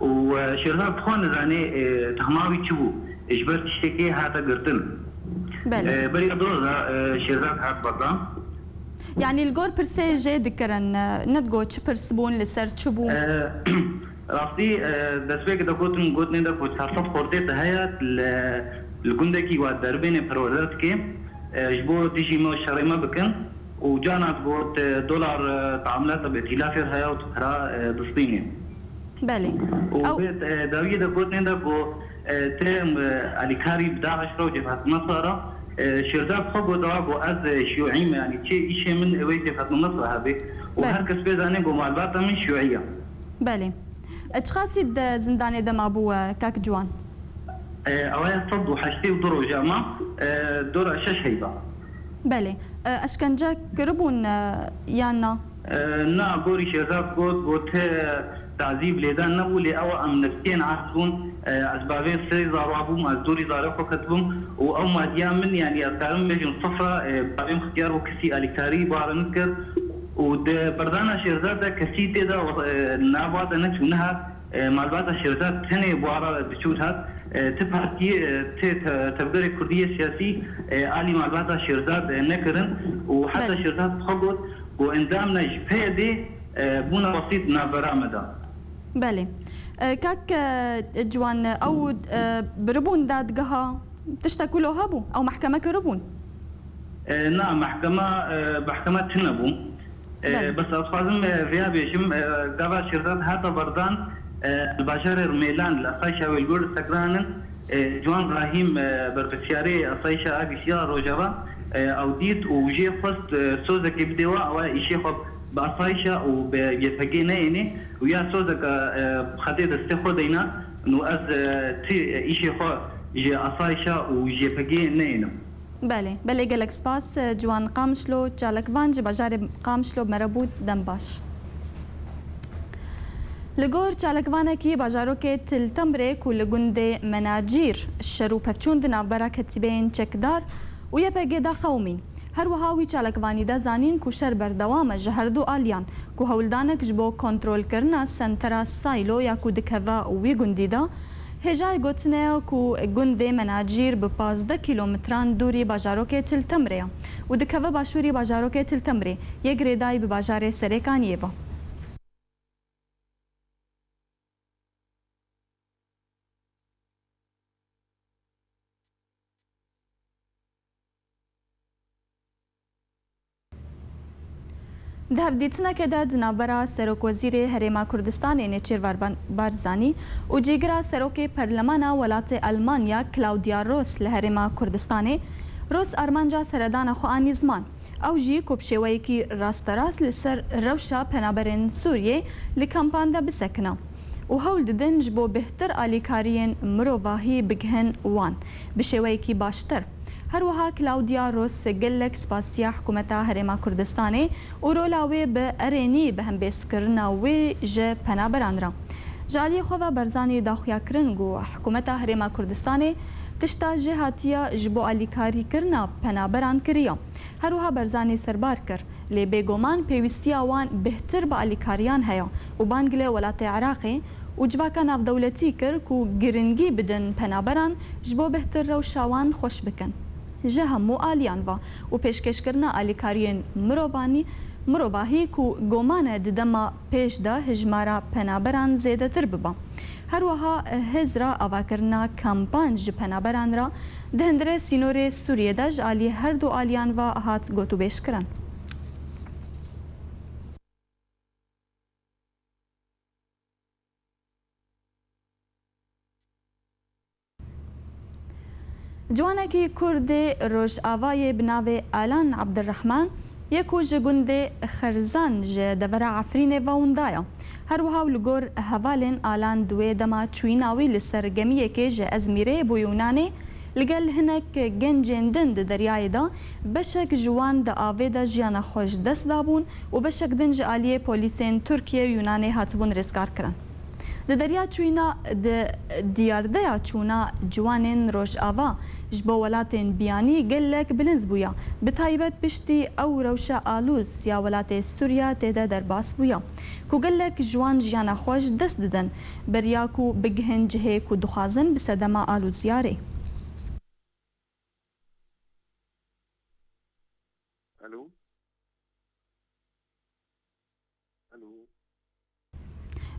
û, e, Şêrzad xwe nizanê, e, tehma wî çi bû, ji ber tiştekê hate girtin. Belê. E, beriya doza, e, Şêrzad hat berdan. Yanî li gor pirsê jê dikirin, e, ne digot çi pirs bûn, li ser çi bû? E, rastî, e, destpêkê de gotin, gotinê de ku çar sed xortê te heye, li, li gundekî wa deribênê perwerde dike, e, ji bo dijî me û şerê me bikin. û cana digot, e, dolar, e, taamilata bi îtîlafê re heye û tu pira, e, distînî. Belê. Û Ew vê, e, dawiyê de gotinê de got, e, tê, e, alîkarî bi DAIŞ re û Cebhet Nusra re, e, Şêrzad xwe got, ewa got, ez, e, şîûî me, yanî çi îşê min, e, wê Cebhet Nusra hebe. Û Belê. her kes pê zanê got, malbata min şîûî ye. Belê. E, çiqasî di zindanê de mabû, e, kak Ciwan? E, ewa ya sed û heştê û du roja ma, e, dora şeş heyva. Belê. E, eşkence kiribûn, e, yan na? E, na, gorî Şêrzad got, got, e, tazîb lêdan nebû, lê ew em nefsiyên ast bûn. E, ez bavê sê zarwa bûm, ez dorî zarê xwe ketibûm û ew madiya min, yanî ez karim bêjim sifra, e, bavê min xtiyar bû kesî alîkarî bi re nekir û di berdana Şêrzad de kesî tê de, e, nava de neçû nehat. E, malbata Şêrzad tenê bi re diçû hat. E, ti partiyê, e, ti te-, tevgerê kurdî yê siyasî, e, alî malbata Şêrzad, e, nekirin û heta Belê. Şêrzad xwe got ku endamna ji P Y D'ê, e, bûna wesît navbera me de. Belê. E, kak, e, Ciwan, ew, e, biribûn dadgeha, tiştek wilo hebû? Ew mehkeme kiribûn? E, na, mehkema, e, mehkema tune bû. E, Belê. bes ez dixwazim, e, vêya bêjim, e, gava Şêrzad hate berdan, e, li bajarê Rûmêlan li asayişa wê li gor sekiran in, e, Ciwan Brahîm, e, berpirsiyarê asayişa A B C'ya Rojava, e, ew dît û jê xwest, e, sozekê bidê we, ew ê îşê xwe bi asayişa û bi Y P G neyêne û ya sozeka, e, xetê destê xwe deyna û ez, e, ti, e, îşê xwe ji asayişa û ji Y P G neyênim. Belê, belê, gelek spas. Ciwan Qamişlo, çalakvan ji bajarê Qamişlo, mere bû, dem baş. Li gor çalakvanekî bajarokê Til Temrê ku li gundê Menacîr şer û pevçûn di navbera ketîbeyên çekdar û Y P G de qewimîn. Her wiha wî çalakvanî de zanîn ku şer berdewam e ji her du aliyan, ku hewldanek ji bo kontrolkirina sentera Saylo ya ku dikeve wî gundî de, Hêjayê gotinê ye ku gundê Menacîr bi pazdeh kîlometran dûrî bajarokê Til Temrê ye û dikeve başûrî bajarokê Til Temrê, yê girêdayî bi bajarê Serêkaniyê ve. Di hevdîtinekê de di navbera Serokwezîrê Herêma Kurdistanê Nêçîrvan Barzanî û cîgira Serokê Perlemana welatê Elmanya Claudia Ross li Herêma Kurdistanê, Ross armanca seredana xwe anî ziman. Ew jî ku bi şêweyekî rasterast li ser rewşa penaberên Sûriyê li kampan de bisekine û hewl didin ji bo bêhtir alîkariyên mirovahî bigihin wan bi şêweyekî baştir. Her wiha Claudia Ross gelek spasiya Hikûmeta Herêma Kurdistanê û rola wê bi erênî bi hembêzkirina wê ji penaberan re. Ji aliyê xwe ve Barzanî daxuya kirin ku Hikûmeta Herêma Kurdistanê tişta jêhatî ya ji bo alîkarîkirina penaberan kiriye. Her wiha Barzanî serbar kir, lê bêguman pêwîstiya wan bêhtir bi alîkariyan heye û bang li welatê Iraqê û civaka navdewletî kir ku giringî bidin penaberan ji bo bêhtir rewşa wan xweş bikin ji hemû aliyan ve û pêşkêşkirina alîkariyên mirovanî, mirovahî ku guman e di dema pêş de hijmara penaberan zêdetir bibe. Her wiha hêz re avakirina kampan ji penaberan re di hundirê sînorê Sûriyê de ji alî her du aliyan ve hat gotûbêjkirin. Ciwanekî Kurdê Rojavayê bi navê Alan Abdurrahman yê ku ji gundê Xerzan ji devera Efrînê ve winda ye, Her wiha û li gor hevalên Alan di wê dema çûyîna wî li ser gemiyekê ji Ezmîrê bû Yûnanê, li gel hinek gencên din di deryayê de beşek ji wan di avê de jiyana xwe ji dest dabûn û beşek din ji aliyê polîsên Tirkiye û Yûnanê hatibûn rêzgar kirin. Di derya çûyîna, di diyardeya çûna ciwanên Rojava ji bo welatên biyanî gelek bilind bûye, bi taybet piştî ew rewşa alûz ya welatê Sûriya tê de derbas bûye, ku gelek ji wan jiyana xwe ji dest didin, beriya ku bigihin cihê ku dixwazin bi sedema alûziyarê. Alo. Alo.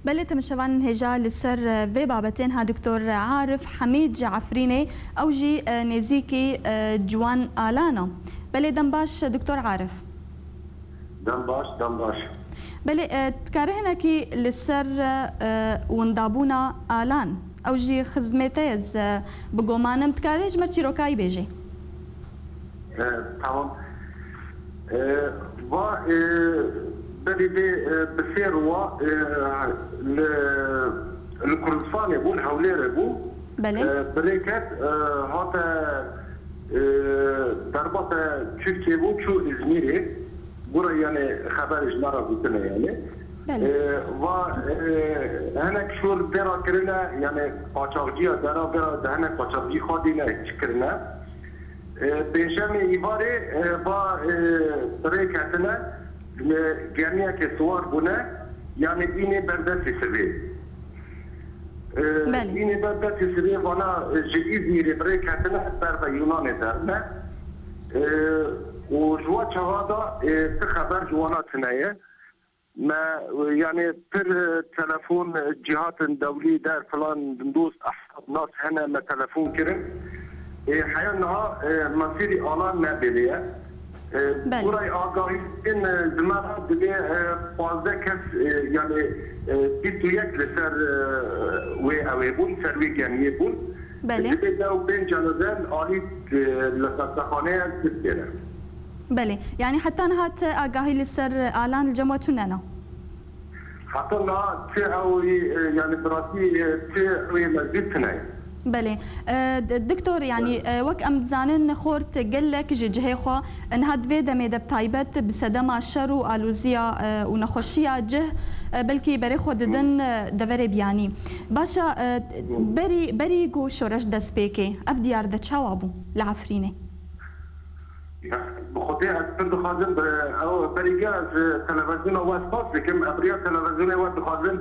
Belê, temaşevanên hêja, li ser, e, vê babetê niha Doktor Arif Hamîd ji Efrînê, ew jî, e, nêzîkî, e, ciwan Alan e. Belê, dem baş, Doktor Arif. Dem baş, dem baş. Belê, e, dikare hinekî li ser, e, windabûna Alan, ew jî xizmê te ye, ez, e, bi goman im, dikare ji me çîrokayî bêjî? E, tamam. E, va, e, berî vê, e, bi sê rûwa, e, li, li Kurdistanê bû, li Hewlêrê bû. Belê. E, bi rê ket, e, hate, e, derbasa Tirkiyê bû, çû Îzmîrê. Gura, yanî, xeber ji me re gotine, yanî. Belê. E, va, e, hinek şûr dê re kirine, yanî, qaçaxciya dera, dera de hinek qaçaxcî xwe dîne çi kirine. E, pêncşemê îvarê, e, va, e, bi rê ketine, e, gemiyekê siwar bûne, yanî înê ber destê sibê. E, Belê. Înê ber destê sibê vana, e, ji Îzmîrê bi rê ketine ber ve Yunanê derine. E, û ji wa çaxa da, e, ti xeber ji wana tune ye. Me, yanî pir, e, telefon, e, cîhatin dewlî der filan dost ehbab nas hene me telefon kirin. E, heya niha, e, mesîrî Alan ne belê ye. E, Belê. Gurayê agahî din, e, ji me re dibê, e, pazdeh kes, e, yanî, e, bîst û yek li ser, e, wê ewê bûn, ser wê gemiyê bûn. Belê. Dibê deh û pênc canaze alî, e, li xestexaneya Tirkiyê ne. Belê. Yanî heta niha ti agahî li ser Alan li cem we tune ne? Heta niha ti ew, e, yanî bi rastî, e, ti ew ê me zî tune ye. Belê. E, d-, Doktor, yanî, Belê. e, wek em dizanin, xort gelek ji cihê xwe niha di vê demê de bi taybet bi sedema şer û alûziya, e, û nexweşiya cih, e, belkî berê xwe didin, Hı. e, deverê biyanî. Baş e, e, Hı. berî, berî ku şoreş dest pê kê, ev diyar de çawa bû li Efrînê? Ya, bi xwedê ez pir dixwazim, bi, ew berî ge ez televizyona we spas dikim, ez bi riya televizyonê we dixwazim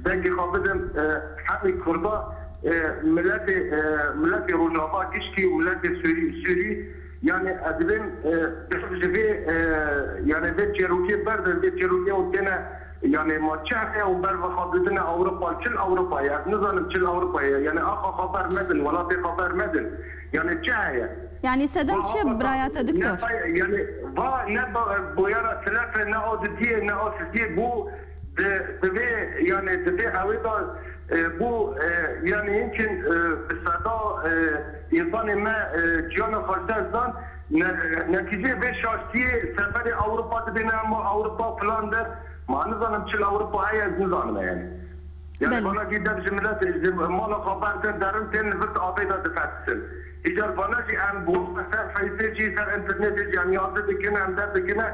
dengê xwe bidim, e, hemî Kurda, e, miletê, e, miletê Rojava giştî û miletê Sûrî, Sûrî, yanî ez dibêm, e, ji vê, e, yanî vê çêrokê berdin, vê çêrokê û têne, yanî ma çi heye û ber ve xwe didine Ewropa, çil Ewropa ye, ez nizanim çil Ewropa ye, yanî axa xeber medin, welatê xeber medin, yanî çi heye? Yanî sedem çi biraya te, Doktor? Ne, yanî, va ne ba-, boyara tilef e, ne a didiyê, ne a sisiyê bû, di, di vê, yanî, di vê ewê de, e, bû, e, yanî, hinkin, e, bi seda, e, însanê me, e, ciyana xwe ji dest dan, ne, netîceyê vê şaştiyê seferê Ewropa dibêne, hema Ewropa filan der, ma nizanim çi li Ewropa heye, ez nizanim, yanî. Yanî Belê. bana dî dev ji milet, ji mala xwe berdin derin, tên li vir avê de difetisin. Îcar vana jî em bi ser Faceê jî, ser înternetê jî em yazî dikine, em derdikine.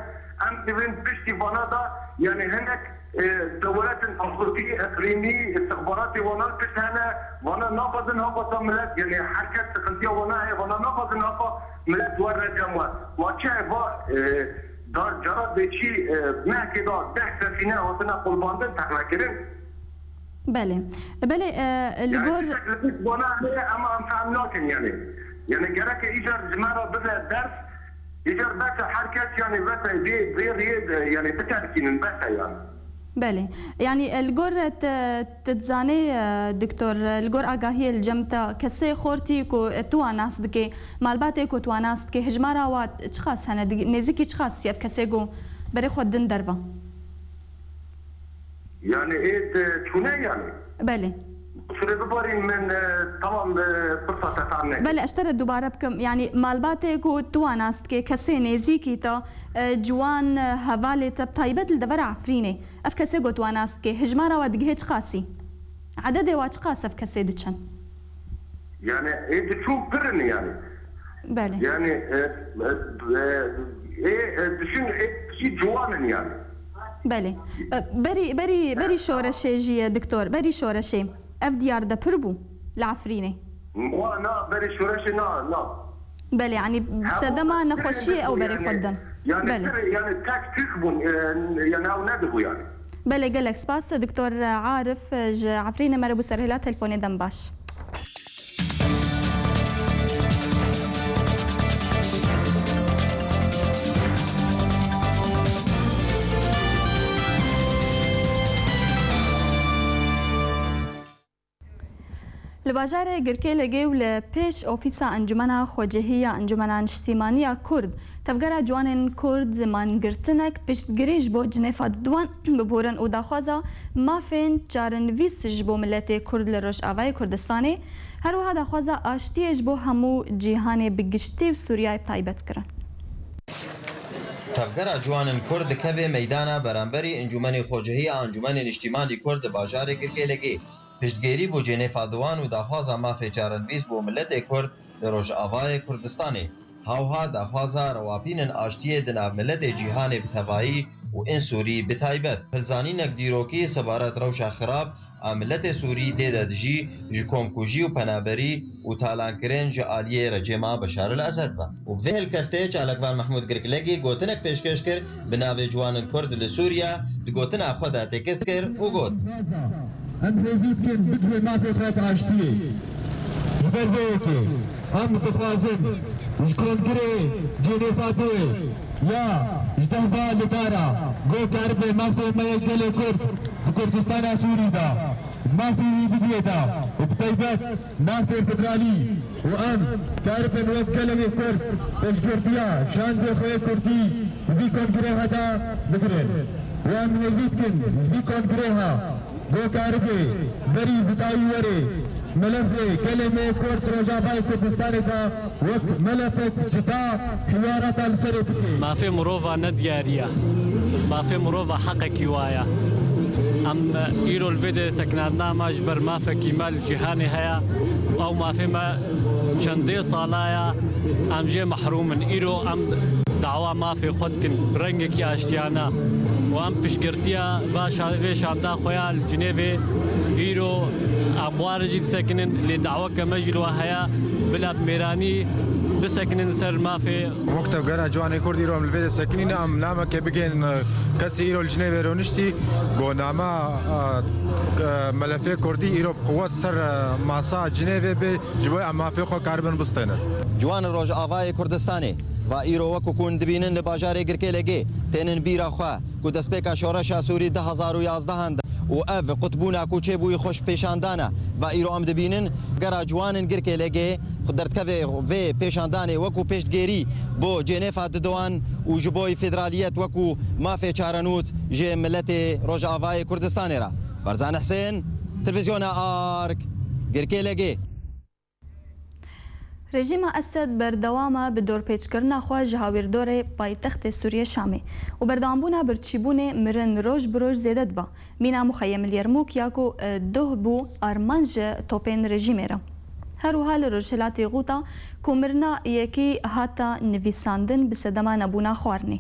Em divên piştî vana da, yanî hinek, e, dewletin Ewropî, iqlîmî, istixbaratê wana pişt hene, vana naxwazin hapa milet, yanî her kes sıkıntıya wana heye, vana naxwazin hapa milet were cem we. Ma çi heva, e, Dar cara bêçî, e, mehkê de deh sefîne hatine qurbandin, teqlekirin. Belê. Belê, e, li Yani gor tiştek li pişt bona heye, ama em fehm nakin yani. Yani gereke îcar ji me re bibe ders, îcar bese her kes yani bese vê, vê riyê de yani biterkînin bese yani. Belê. Yanî, e, li gor, e, te, te dizanê, e, doktor, e, li gor agahiyê li cem te kesê xortî ku, e, tu wan nas dikê, malbatê ku tu wan nas dikê, hijmara wa çiqas hene, di-, nêzîkî çiqas ev kesê ku berê xwe din derve? Yani, ê te çûne yani? Belê. Şurê bibarîn min, e, tamam, e, pirsa te fehm nekir. Belê, ez ji te re dubare bikim. Yanî malbatê ku tu wan nas dikê, kesê nêzîkî te, e, ciwan, e, hevalê te, bi taybet li devera Efrînê. Ev kesê ku tu wan nas dikê, hijmara we digihê çiqasî? Ededê we çiqas ev kesê diçin? Yani, ê diçûn pir in yani. Belê. Yani, e, e, e, ê, e, düşün, ê, jî ciwan in yani. Belê. E, berî, berî, berî şoreşê jî ye, doktor. Berî şoreşê. Ev diyar de pir bû li Efrînê? Wa na, berî şoreşê na, na. Belê, yanî sedema nexweşiyê ew berê xwe didin. Yani, belê. Pir, yani tek tük bûn, e, yani ew nedibû yani. Belê, gelek spas. Doktor Arif ji Efrînê me re bû serhêla telefonê, dem baş. Li bajarê Girkêlegê û li pêş ofîsa Encûmena Xwecihî ya Encûmena Niştîmanî ya Kurd, Tevgera Ciwanên Kurd mangirtinek piştgirî ji bo Cinêfa Diduan biborin û daxwaza mafên çarenivîs ji bo miletê Kurd li Rojavayê Kurdistanê, her wiha daxwaza aştiyê ji bo hemû cîhanê bi giştî û Sûriyayê bi taybet kirin. Tevgera Ciwanên Kurd dikeve meydana beramberî Encûmenê Xwecihî ya Encûmenê Niştîmanî Kurd di bajarê Girkêlegê. Piştgêrî bo Cenêfa Diwan û daxwaza mafê çarenivîs bo miletê Kurd li Rojavayê Kurdistanê. Hawha daxwaza rewapînin aştiyê di nav miletê cîhanê bi tevayî û ên Sûrî bi taybet. Pilzanînek dîrokî sebaret rewşa xirab a miletê Sûrî tê de dijî ji komkujî û penaberî û talankirin ji aliyê rejêma Beşar el Esed ve. Û vê hilkeftê çalakvan Mehmûd Girklegî gotinek pêşkêş kir bi navê Ciwanên Kurd li Sûriya, di gotina xwe de tekst kir û got: Em hêvî dikin bidibê mafê xwe bi aştiyê. Ji ber vê yekê em dixwazin ji Kongirê Cenêfa Diwê ya ji deh li dara ku karibe mafê me yê gelê Kurd di Kurdistana Sûrî de, mafê wî bidiyê de û bi taybet mafê federalî û em karibin wek gelê Kurd pêşbirtiya şandê xwe yê Kurdî di vî kongreha de bigirin. Û em hêvî dikin ji vî kongreha ku karibe berî vidayî were melefê gelê me Kurd Rojavayê Kurdistanê de wek melefek cida hiwarata li serê bike. Mafê mirova ne diyarî ye. Mafê mirova heqekî wa ye. Em îro li vê de sekinandina me ji ber mafekî me li cîhanê heye. Ew mafê me çendê sala ye. Em jê mehrûm in. Îro em dawa mafê xwe dikin bi rengekî aştiyane û em piştgirtiya va şa-, vê şanda xwe ya li Cinêvê îro em wa re jî disekinin, lê daweke me jî li we heye, bila bi mêranî bisekinin ser mafê. Wek Tevgera Ciwanê Kurd îro em li vê de sekinîne, em nameke bigên, e, kesê îro li Cinêvê rûniştî, ku nama, e, e, melefê Kurdî îro bi quwet ser, e, masa Cinêvê bê, ji bo em mafê xwe karibin bistênin. Ciwanên Rojavayê Kurdistanê va îro wekû ku hûn dibînin li bajarê Girkêlegê tênin bîra xwe ku destpêka şoreşa Sûrî du hezar û yazdehan de û ev qutbûna ku çêbûyî xweş pêşan dane. Va îro em dibînin gera ciwanên Girkêlegê xwe derdikeve vê pêşandanê wekû pêştgêrî bo Cenêfa Didowan û ji bo federaliyet wekû mafê çarenût ji miletê Rojavayê Kurdistanê re. Ferzan Husên, Televîzyona Ark, Girkêlegê. Rejîma Esed berdewam e bi dorpêçkirina xwe ji hawîrdorê paytextê Sûriyê Şamê û berdewambûna birçîbûnê mirin roj bi roj zêde dibe. Mîna muxeyem li Yermûk ya ku, e, doh bû, armanc ji topên rejîmê re. Her wiha li Rojhilatê Xûta ku mirina yekî hata nivîsandin bi sedema nebûna xwarinê.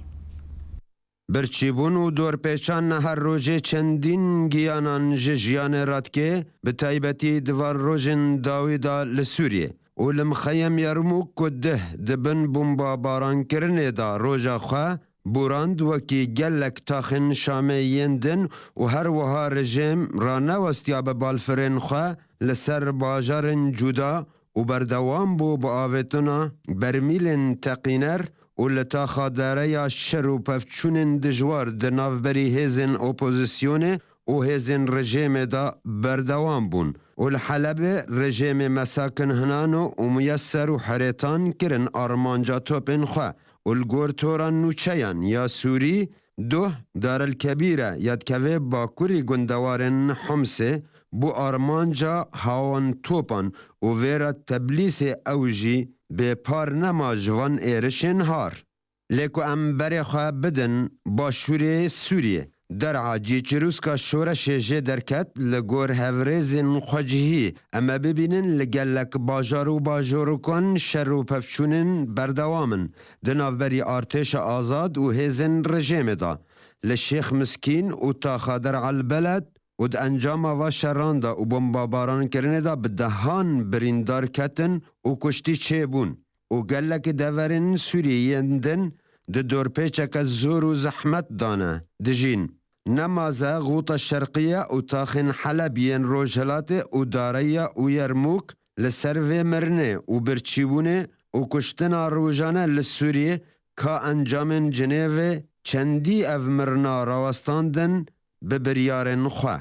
Birçîbûn û dorpêçan her rojê çendîn giyanan ji jiyanê radikê, bi taybetî di van rojên dawî de li Sûriyê û li mixeyem Yermûk ku dih di bin bombabarankirinê de roja xwe borand, wekî gelek taxên Şamê yên din û her wiha rejîm ranewestiya bi balfirên xwe li ser bajarên cuda û berdewam bû bi avêtina bermîlên teqîner û li taxa dereya şer û pevçûnên dijwar di navberî hêzên opozisyonê û hêzên rejêmê de berdewam bûn û li Helebê rejêmê mesakin hinano û muyeser û herêtan kirin armanca topên xwe û li gor tora nûçeyan ya Sûrî Duh, Dar el Kebîr e ya dikeve bakurî gundewarên Humsê, bû armanca hawan topan û vê re Teblîsê ew jî bêpar nema ji van êrişên har. Lê ku em berê xwe bidin başûrê Sûriyê, derha cî çirûska şoreşê jê derket, li gor hevrêzên xwecihî em ê bibînin li gelek bajar û bajorokan şer û pevçûnên berdewam in di navberî artêşa azad û hêzên rejêmê de. Li Şêx Miskîn û taxa Der'al Beled û di encama va şeran de û bombabarankirinê de bi dehan birîndar ketin û kuştî çêbûn û gelekî deverên Sûriyê yên din di dorpêçeke zor û zehmet de ne dijîn. Nemaze, Xûta Şerqiye û taxên Heleb yên Rojhilatê û Dareya û Yermûk li ser vê mirinê û birçîbûnê û kuştina rojane li Sûriyê ka encamên Cinêvê çendî ev mirina rawestandin bi biryarên xwe.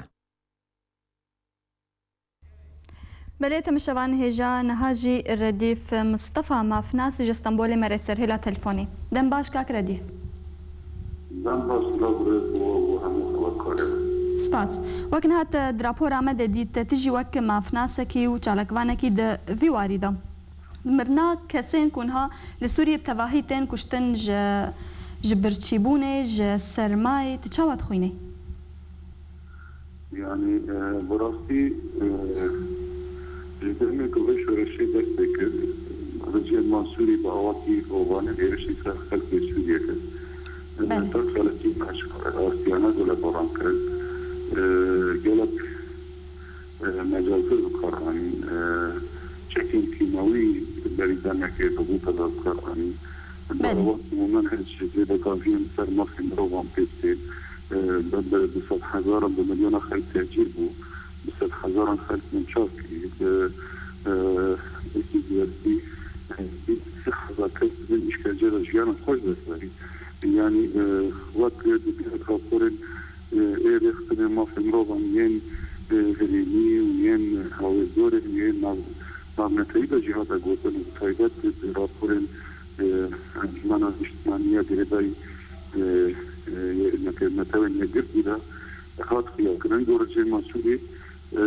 Belê, temaşevan, hêja niha jî Redîf Mistefa, mafnas ji Stenbolê me rê ser hêla telefonê. Dem baş, kak Redîf. Dem baş, silav birêz bo we û hemû xebatkarê me. Spas. Wek niha te di rapora me de dît, te tu jî wek mafnasekî û çalakvanekî di vî warî de. Mirina kesên ku niha li Sûriyê bi tevahî tên kuştin ji, ji birçîbûnê, ji sermayê, tu çawa dixwînî? Yani, e, bi rastî, e, ji demê ku vê şoreşê dest pê kir, rejêma Sûrî bi awakî hovane êrişî ser xelkê Sûriyê kir. Belê. Ser çalakî me ji astiyana gulebaran kirin. E, gelek e, mecazir bi kar anîn, e, çekên kîmawî berî demekê bi Xûta de bi kar anîn. Belê. Bi awakî mumen hêz ji zêdekaviyên ser mafên mirovan pêk tên. E, bi, bi, bi sed hezaran, bi milyona xelk tehcîr bû. Bi sed hezaran xelk binçav kirî. Bi, e, êkî ziyadî, e, sî hezar kes di bin îşkence de jiyana xwe ji dest berî. Yanî, e, wek di gelek raporên e, ê rêxistinê mafê mirovan yên, e, herêmî û yên hawêzdorê û yên nav-, navnetewî de jî hate gotin û bi taybet di raporên, e, Encûmena Niştimanî ya girêdayî, e, e, yê nete-, netewên yekgirtî de hat xuyakirin. Ku rejêma Sûrî, e,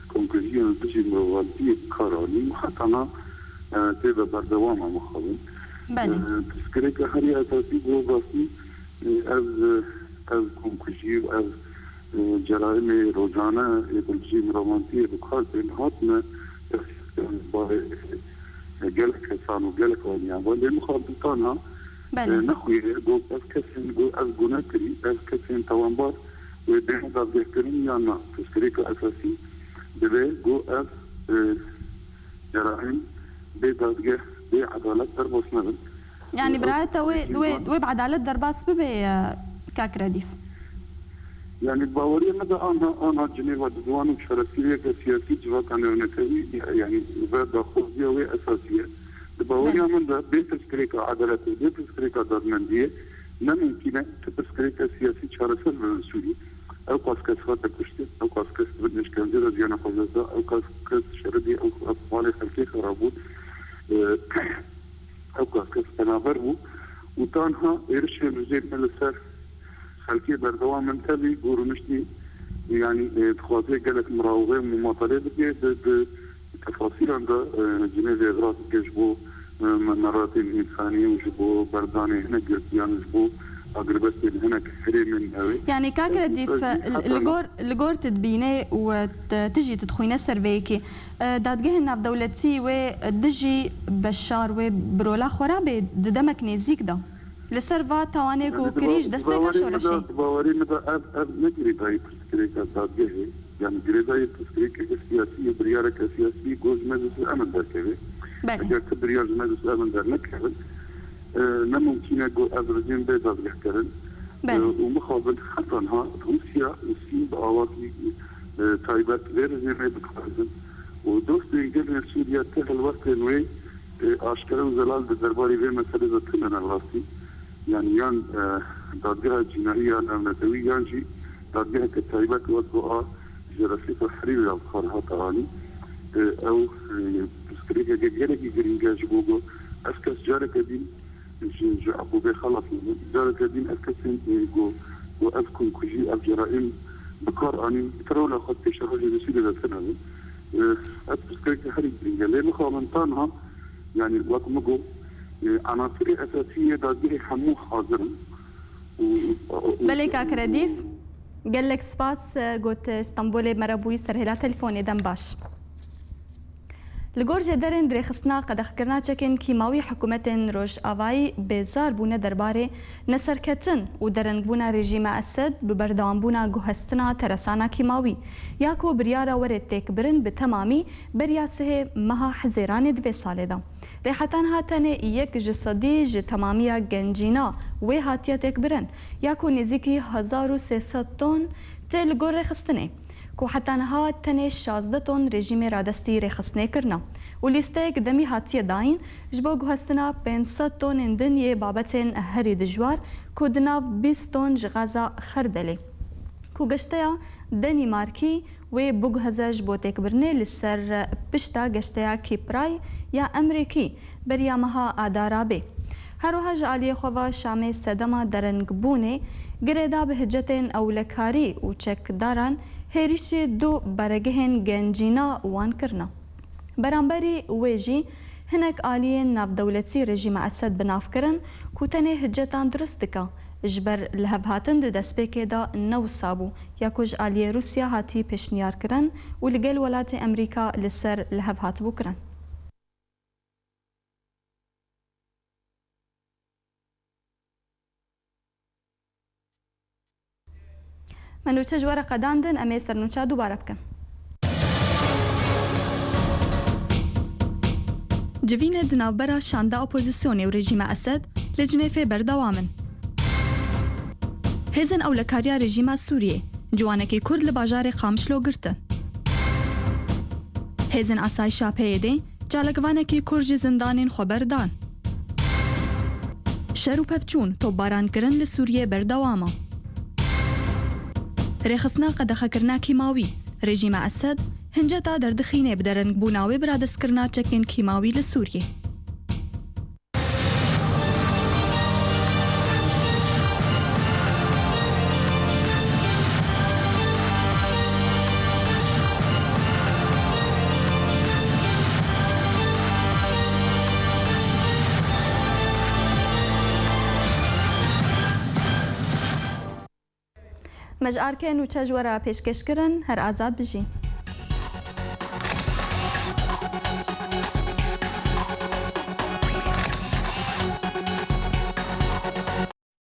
komkujiyan li dijî mirovahiyê bi kar anîn û heta na, e, tê de berdewam e mixabin. Belê. E, pirsgirêka herî esasî ku rastî, e, ev, e, ev komkujî û ev, e, ceraîmê rojane ê ku li dijî mirovantiyê bi kar tên hatine, e, barê, e, gelek kesan û gelek aniyan ve lê mixabin tana, Belê. e, nexuye, got ev kesên, got ev gune kirî, ev kesên tawanbar wê bên dadgehkirin yan na. Pirsgirêka esasî divê got ev, e, ceraîm bê dadgeh, bê edalet derbas nebin. Yanî Ew birayê te wê, wê, wê bi edalet derbas bibe, e, kak Redîf? Yanî baweriya me de anha, anha Cinêva di ziwan û çaresîriyeke siyasî civaka nêwnetewî, yanî ve daxwaziya wê esasî ye. Di baweriya Belê. min de bê pirsgirêka edaletê, bê pirsgirêka dadmendiyê ne mimkîn e tu pirsgirêka siyasî çareser bibe li Sûriyê. Ew qas kes hate kuştin, ew qas kes di bin îşkence de jiyana xwe ji dest da, ew qas kes şeridî, ew qas malê xelkê xerab bûn, e, ew qas kes penaber bû û tanha êrişên rejêmê li ser xelkê berdewam in. Tevî ku rûniştî, yanî, e, dixwaze gelek mirawxê û mumatalê bike, di, di tefasîlan de, e, Cinêvê ixtîsas dike ji bo, e, me-, meratên însanî û ji bo berdanê hinek girtiyan, ji bo agirbestên hinek herêmên ew ê. Yanî, kak Redîf, li gor, li gor tu dibîne û tu, tu jî tu dixwîne ser vê yekê, e, dadgehên navdewletî wê dijî Beşar, wê bi rola xwe re bê di demek nêzîk de. Li ser va tawanê ku kirî ji destpêka şoreşê. Di bawerî min de ev, ev ne girêdayî pirsgirêka dadgehê. Yanî girêdayî pirsgirêkeke siyasî ye, biryareke siyasî ku ji Meclisa Emin derkeve. Belê. Eger tu biryar ji Meclisa Emin dernekevin, e, ne mumkîn e ku ev rejîm bê dadgehkirin. Belê. E, û mixabin heta niha Rûsya û Çîn bi awakî, e, taybet vê rejîmê dixwazin. Û dostên gelên Sûriye ti helwestên wê, e, aşkere û zelal di derbarê vê meselê de tune ne rastî. Yanî yan, e, dadgeha cînayî ya navnetewî yan jî dadgeheke taybet wek ku a ji Refîqa Herîrî ya bi kar hate anî. E, ew, e, pirsgirêkeke gelekî girîng e ji bo ku ev kes careke din Ji, ji eqûbê xelas nabin. Careke din ev kesên, e, ku, ku ev komkujî, ev ceraîm bi kar anîn, bi tira wila xwe pêşerojê Rûsî de dest nabin. E, ev pirsgirêkê herî girîng e. Lê mixabin tanha, yanî wek min got, e, enasirê esasî yê dadgehê hemû hazir in. Û, û, û, Belê, kak Redîf, gelek spas, e, got, e, Stenbolê me re bûyî ser hêla telefonê, dem baş. Li gor jêderên dirêxistina qedexkirina çekên kîmawî hikûmetên Rojavayî bêzar bûne derbarê neserketin û derengbûna rejîma Esed bi berdewambûna guhestina teresana kîmawî ya ku biryara were têkbirin bi temamî beriya sihê meha Hezêranê di vê salê de. Lê heta niha tenê yek ji sedî ji temamiya gencîna wê hatiye têkbirin ya ku nêzîkî hezar û sê sed ton tê li gor rêxistinê. Ku heta niha tenê şazdeh ton rejîmê radestî rêxistinê kirine û lîsteyek demî hatiye dayîn ji bo guhestina pênc sed tonên din yê babetên herî dijwar ku di nav bîst ton ji gaza xerdelê ku geşteya Denîmarkî wê biguheze ji bo têkbirinê li ser pişta geşteya Kîpray ya Emrîkî beriya meha Adara bê. Her wiha ji aliyê xwe ve Şamê sedema derengbûnê girêda bi hicetên ewlekarî û çekdaran hêrişî du baregehên gencîna wan kirine. Beramberî wê jî hinek aliyên navdewletî rejîma Esed bi nav kirin ku tenê hicetan dirust dike, ji ber lihevhatin di destpêkê de ne wisa bû ya ku ji aliyê Rûsya hatî pêşniyarkirin û li gel welatê Emerîka li ser lihev hatibû kirin. Me nûçe ji we re qedandin, em ê sernûça dubare bikin. Civînê di navbera şanda opozîsyonê û rejîma Esed li Cinêfê berdewam in. Hêzên ewlekariya rejîma Sûriyê ciwanekî Kurd li bajarê Qamişlo girtin. Hêzên asayişa P Y D çalakvanekî Kurd ji zindanên xwe berdan. Şer û pevçûn topbaran kirin li Sûriyê berdewam e. Rêxistina qedexekirina kîmawî, rejîma Esed hinceta derdixîne bi derengbûna wê bi radestkirina çekên kîmawî li Sûriyê. Me ji arkê nûçe ji we re pêşkêş kirin, her azad bijî.